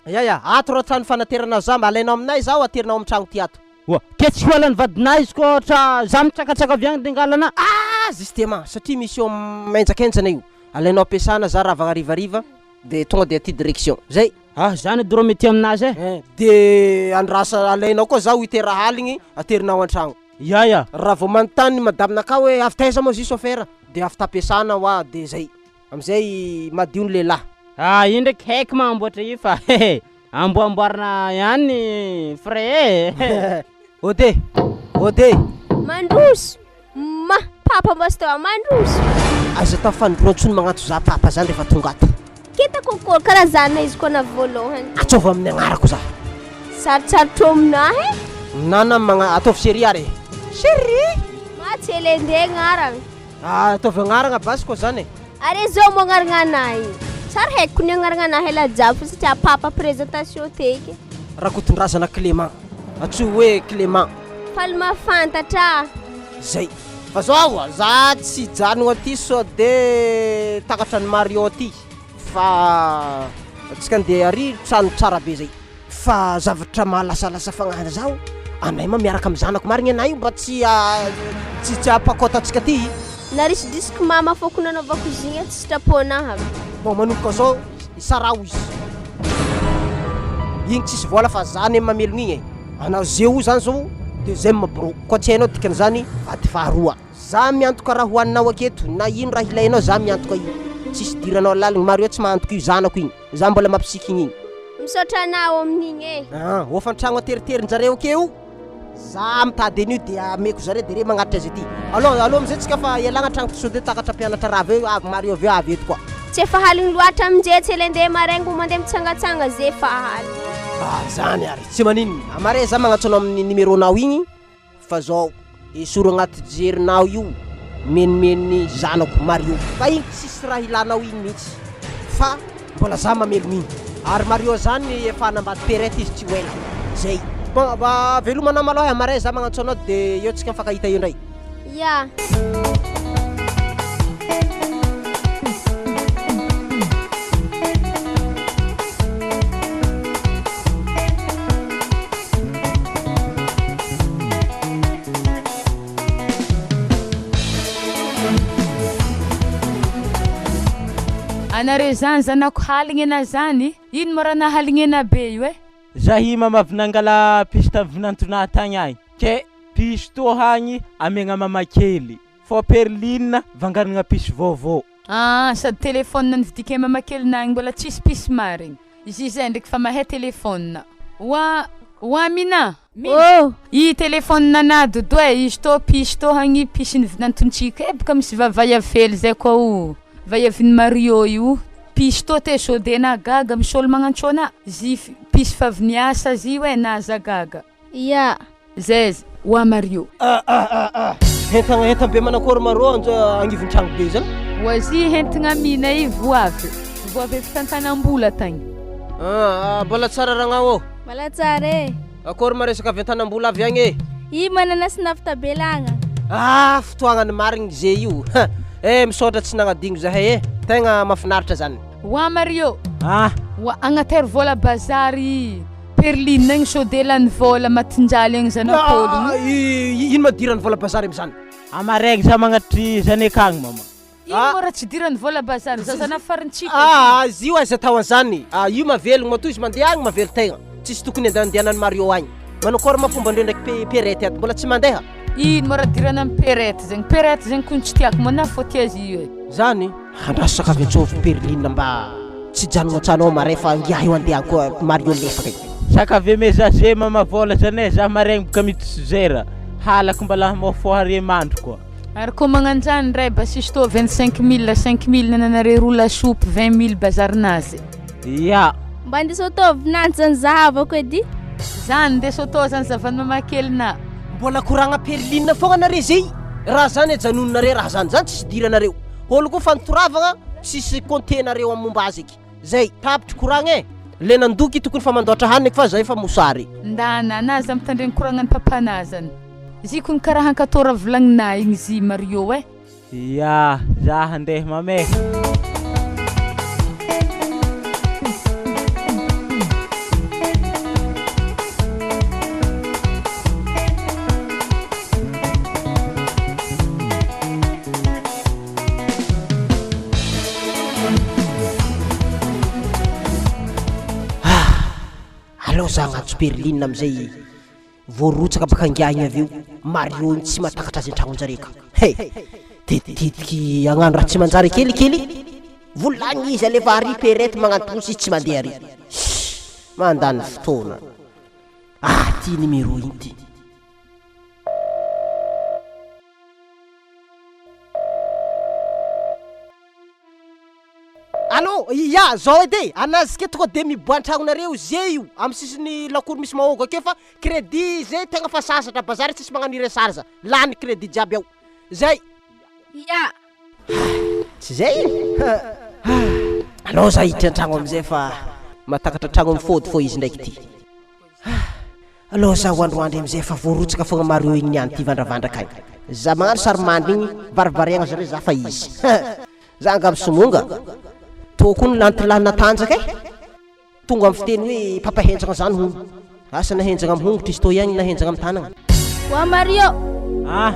Ya ya, ato rô trano fanaterana za, mba alainao aminay zaho aterinao amy tragno ty ato. Oa, ke tsy ho alan'ny vadinay izy koa ohatra za mitsakatsaka avy agny de angalana. Ah! Justement, satria mission menjakenjana io, alainao ampiasana za ravagna harivariva de tonga de aty direction, zay. Ah, zany edy rô mety aminazy e. Eh, de andrasa alainao koa zaho huit heures aligny aterinao an-tragno. Ya ya. Raha vao manontany madame-nakà hoe avy taiza moa izy io chauffeur de avy tampiasana hoa de zay, amizay madio ny lehilahy. Ah, io ndraiky haiko magnamboatra io fa amboamboarina ihany ny frais e. Ode! Ode! Mandroso! Ma! Papa mba sy teo mandroso! Aiza tao fanindroany tsony magnantso za papa zany refa tonga ato. Keta kôkôry karaha zany izy koa na voalohany. Atsôvy amin'ny agnarako za. Sarotsarotra aminahy e. Nana magna ataovy chérie ary e. Chérie! Ma tsy ela andeha agnarana. Ah, ataovy agnarana basy koa zany e. Are zao moa agnarana anahy. Tsara haiko ny agnarana anahy ela jiaby fa satria papa présentation teky. Rakotondrazana Clément. Antsoy hoe Clément. Faly mahafantatra. Zay. Fa zao aho, za tsy hijanogna aty sao de takatra ny Mario aty fa antsika andeha ary trano tsara be zay. Fa zavatra mahalasalasa fagnahy zaho, anay ma miaraka amy zanako marigny anay io mba tsy tsy tsy hampakôta antsika aty. Narisidrisiky mama fôko nanaovako izy igny tsy sitraponah aby. Bon manomboka zao isaraho izy. Igny tsisy vôla fa za anie mamelogno igny e. Anao zeo zany zao deuxième bro, koa tsy hainao dikan'izany vady faharoa. Za miantoka raha hohaninao aketo na ino raha ilainao za miantoka io. Tsisy idiranao laligny, Mario tsy mahantoka io zanako igny, za mbola mampisikigny igny. Misaotra anao amin'igny e. Ah, hofan-tragno ateriterin-jareo akeo, za mitady an'io de ameko zareo de re magnatitra azy aty. Allo, allo amizay tsika fa ialagna tragno ty sao de takatra mpianatra raha avy eo avy Mario avy eo avy eto koa. Tsy efa haligny loatra aminjay tsy ela andeha maraigny mbo mandeha mitsangatsanga zay efa haligny. Ah zany ary, tsy maninona, amare za magnantso anao amin'ny numéro-nao igny fa zao esory agnaty jerinao io menimeniny zanako Mario fa igny tsisy raha ilanao igny mihitsy fa mbola za mamelogno igny ary Mario zany efa hanambady perette izy tsy ho ela zay. Bon mba veloma anao malôha e, amare za magnantso anao de eo tsika mifankahita eo ndray. Ya. Anareo zany zanako haligny ana zany. Ino moa raha nahalignena be io e? Zaho mama avy nangala pisy tamin'ny vinantonà tagny agny, ke pisy tô hagny amegna mamakely, fô perline vanganagna pisy vaovao. Aa sady telephone nividikay mamakelinà igny mbola tsisy pisy marigny. Izy izay ndraiky fa mahay telephone. Oa oa Mina! Mina! Oh! I telephone anà dodo e, izy tô pisy tô hagny pisy nivinantontsika e boka misy vavaiavy hely zay koa o vaiavin'i Mario io. Pisy tô te sao de anà gaga misy ôlo magnantso anà. Izy f- pisy fa avy niasa izy io e, na aza gaga. Ia. Zay oa Mario. Ah ah ah ah! Entagna entam-be manakôry marô anja agnivon-tragno be zany? Oa zy entigna Mina i voavy. Voavy avy tantanam-bola tagny. Ah ah, mbola tsara ragnao ô. Mbola tsara e. Akôry ma resaka avy an-tanam-bola avy agny e? I mananasy naftabelagna. Ah, fotoagnany marigny ze io. Eh, misaotra tsy nagnadigno zahay e. Tegna mahafinaritra zany. Oa Mario. Ah. Oa agnatery vola bazary Perline igny sao de lany vola matinjaly agny zanak'ologno. Ah, ino ma idiran'ny vola bazary amizany? Amaregny za magnatitry zanekagny mama. Ino moa raha tsy idiran'ny vola bazary zaza farintsika. Ah, izy io aiza atao an'izany? Ah, io mavelogno matoa izy mandeha agny mavelon tegna. Tsisy tokony andehandehanan'i Mario agny. Manao akôry ma fomba ndreo ndraiky pe- Perrette ato mbola tsy mandeha. Ino moa raha idirana amin'ny Perrette zegny? Perrette zegny kony tsy tiako moa na fô tia izy io e. Zany? Andraso sakafo antsôvy Perline mba tsy hijanogna an-trano ao maray fa ngiahy io andeha agny koa Mario lefaka io. Sakavy messager mama vola zany e, za maregny boka miditsy zera, halako mbala hamôfô hare mandry koa. Ary koa magnanjany ray basisy tô 25 mille 5 mille nananare roa lasopy 20 mille bazarinazy. Ya. Mba andeso atao vinanty zany zahavako edy. Zany ndeso atao zany zavan'ny mamakelina. Mbola koragna Perline fogna nare zay. Raha zany ajanononare raha zany, zany tsisy idiranareo. Olo koa fa nitoravagna tsisy compter-nareo amin'ny momba azy eky. Zay, tapitry koragna e. Le nandoky tokony fa mandoatra haniny fa zay fa mosary. Ndana na za mitandregny koragnan'ny papana zany. Izy kony karaha ankatô raha volagnina igny izy Mario e. Ya, za handeha mame. Aleo za agnantso Perline amizay voarotsaka baka ngiahigny avy eo Mario igny tsy mahatakatra azy an-tragnonjare ka. He! Tetitetiky hagnano raha tsy manjary kelikely. Volagny izy alefa ary Perrette magnantogno izy tsy mandeha ary. Shh! Mandany fotoana. Ah ty numéro igny ty. Allô, ya, zao edy e, anazy ke tonga de miboa an-tragnonareo ze io, amy sisin'ny lakoro misy mahogo akeo fa crédit zay tegna fa sasatra, bazary tsisy magnano i-recharge, lany crédit jiaby ao, zay. Ya. Tsy zay e! Alao za hiditra an-tragno amizay fa mahatakatra tragno mifôdy fô izy ndraiky ty. Alao za ho androandry amizay fa voarotsaka fogna Mario igny niany ty vandravandra kay. Za magnano sary mandry igny varivariagna zareo za fa izy. Za anga misomonga. Tô koa ny lantilahy natanjaka e. Tonga amin'ny fiteny hoe papa henjagna zany hono. Asa na henjagna amin'ny hongotra izy tô ihany na henjagna amin'ny tanagna. Oa Mario. Ah.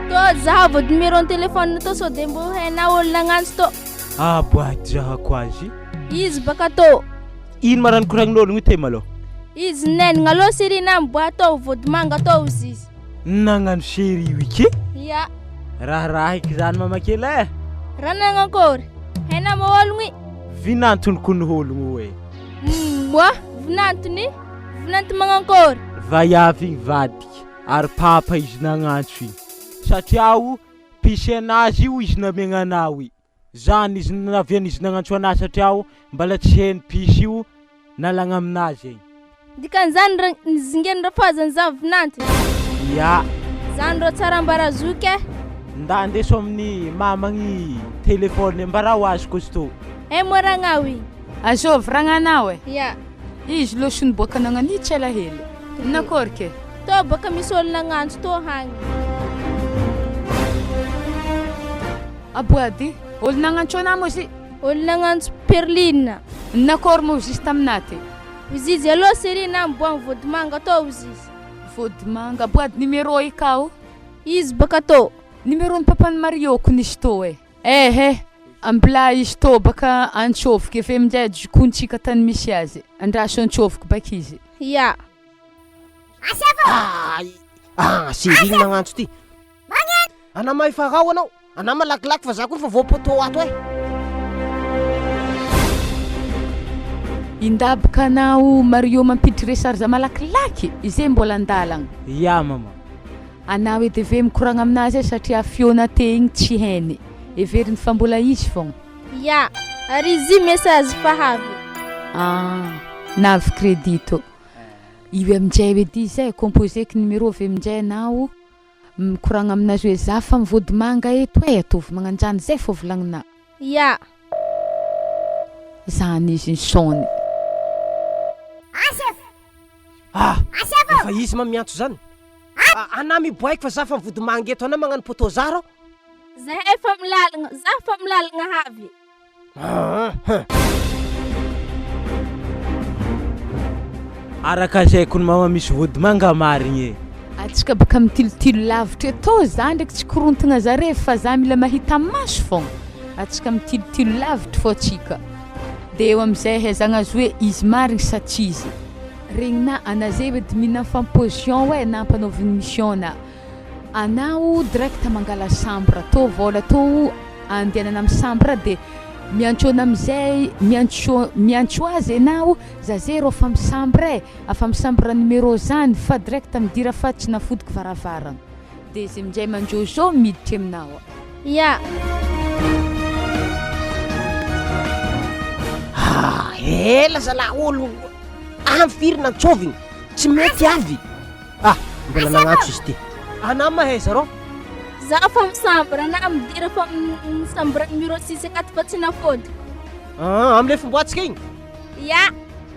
Tô zahavo numéro ny téléphone tô sao de mbô hainao olo nagnantso tô. Ah boaty zahako azy. Izy baka tô. Ino ma raha nikoragnin'ologno io te malôha? Izy nenigna alô Sirina miboa tô vodimanga tô ozy izy. Nagnano chéri io ike? Ya. Raharaha eky zany mamakely e. Raha nagnakôry? Hainao ma ologno i? Vinantony kony ologno e. Moa vinantony? Vinanty magnankôry? Vaiavy igny vadika ary papa izy nagnantso igny satria o pisy anazy io izy namiagna anao i. Zany izy navian'izy nagnantso anahy satria o mbala tsy heno pisy io nalagna aminazy igny. Dikan'izany ra nizingeny rafozany zany vinanty? Ya. Zany rô tsara ambara zoky e. Nda andeso amin'ny mamagny téléphone mba ho azoko izy tô. Eh moa ragnao igny. Azôvy ragnanao e. Ya. Izy lôsy niboaka nagnano tsy ela hely. Nakory ke? Tô baka misy olo nagnantso tô hagny. Aboady, olo nagnantso anah moa izy? Olo nagnantso Perline. Nakory moa izy taminaty? Izy izy alô Serina miboagny vodimanga tô izy izy. Vodimanga, aboady numéro i kao. Izy baka tô. Numéro ny papan'i Mario ko nisy tô e. Ehe. Ambilà izy tô baka antsôvoky efa aminjay jokontsika tany misy azy. Andraso antsôvoky baka izy. Ya. Ay! Ah, chérie igny magnantso ty. Anà mahefa rao anao. Anà malakilaky fa za koa efa voa-poteau ato eh. Indaboka anao Mario mampiditry recharge malakilaky, izay mbola andalagna. Ya mama. Anao edy ave mikoragna aminazy e satria feona te igny tsy hainy. Heveriny fa mbola izy fogna. Ya, ary izy io message fa avy. Ah, navy crédit tô. Io aminjay edy izay, composeko numéro avy aminjay anao mikoragna aminazy hoe za fa mivodimanga eto e, ataovy magnanjany zay fô volagninà. Ya. Zany izy nisaony. Ah! Efa izy ma miantso zany? Anà miboaiky fa za fa mivodimanga eto, anà magnano poteau za rô. Zahay efa milalagna, za fa milalagna avy. Araka izay kony mama misy vodimanga marigny e. Atsika baka mitilotilo lavitra etô za ndraiky tsy korontagna zare fa za mila mahita maso fogna, atsika mitilotilo lavitry fô tsika de eo amizay ahaizagna azy hoe izy marigny sa tsy izy, regninà ana zay edy mihina famposition e na ampanaovigny mission na. Anao direct mangala chambre tô vôla tô andehanana am chambre de miantsôna amizay miantso miantso azy enao za zay rô fa am chambre e, afa am chambre numéro zany fa direct midira fa tsy nafodiko varavaragna de izy amizay manjôzô miditry aminao. Ya. Ah, ela zalahy olo any firy nantsovigny tsy mety avy. Ah, mbola nagnantso izy ty. Anà mahaiza rô? Za fa misambra na midira fa misambra numéro 6 akato fa tsy nafôdiko. Ah, amle fomboantsika igny? Ya.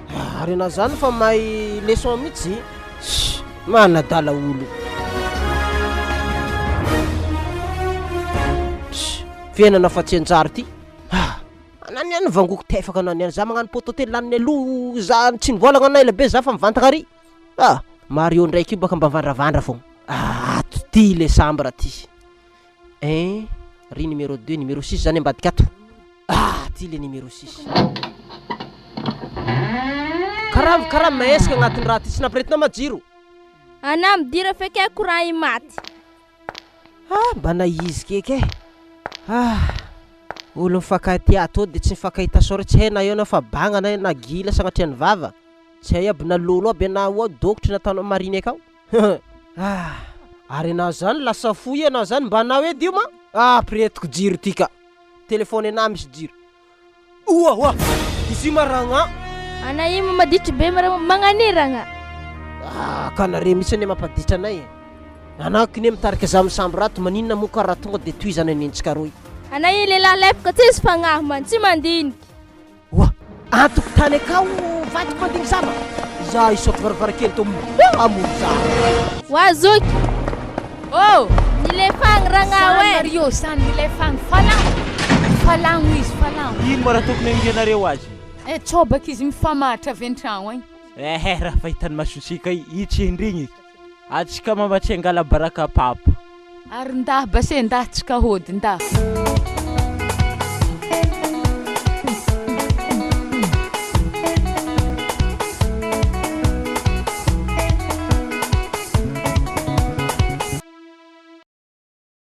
Ah, ary anà zany fa mahay leçon mihitsy. Shh, manadala olo. Shh, fiainana fa tsy anjary ty. Ah, anà niany vangoko tefaka anà niany. Za magnano poteau telo laniny aloha, za tsy nivolagna anà ela be za fa mivantagna ary. Ah! Mario ndraiky io baka mba vandravandra fogna. Ah, ato ty le chambre ty. Un, ry numéro deux, numéro six zany ambadika ato. Ah, ty le numéro six. Karaha karaha maesika agnatin'ny raha ty, tsy nampiretinao ma jiro? Anà midira feky e courant i maty. Ah, mba naizy keky e. Ah, olo mifankatia ato de tsy mifankahita sôra, tsy hay na eo na fa bagna na na gila sagnatrian'ny vava. Tsy hay aby na lolo aby anah ao dokotry nataonao marine akao ah ary anah zany lasa fohy anah zany mba anao edy io ma ah ampirehetiko jiro ty ka telephone anah misy jiro oa oa izy io ma ragna Ana io ma maditry be ma magnaniragna. Ah ka nare mihitsy anie mampaditra anay e anah kine mitarika za misambo rato maninona moa ka raha tonga de tohizana ny nentsika roy. Ana io lehilahy lefaka tsisy fagnahy man tsy mandiniky. Oa! Antokotany akao vadiko mandigny zava. Za hisaoty varavarakely to hamono za. Oa zoky! Oh! Nilefagny ragnao Sany eh! Mario, sany nilefagny, falagno! Falagno izy, falagno! Ino ma raha tokony hangianareo azy? Eh, tsôbaka izy mifamatra avy an-tragno agny. Ehe, raha fa hitan'ny masontsika i tsindry igny, atsika mama tsy hangala baraka papa. Ary ndah base ndah tsika hody ndah.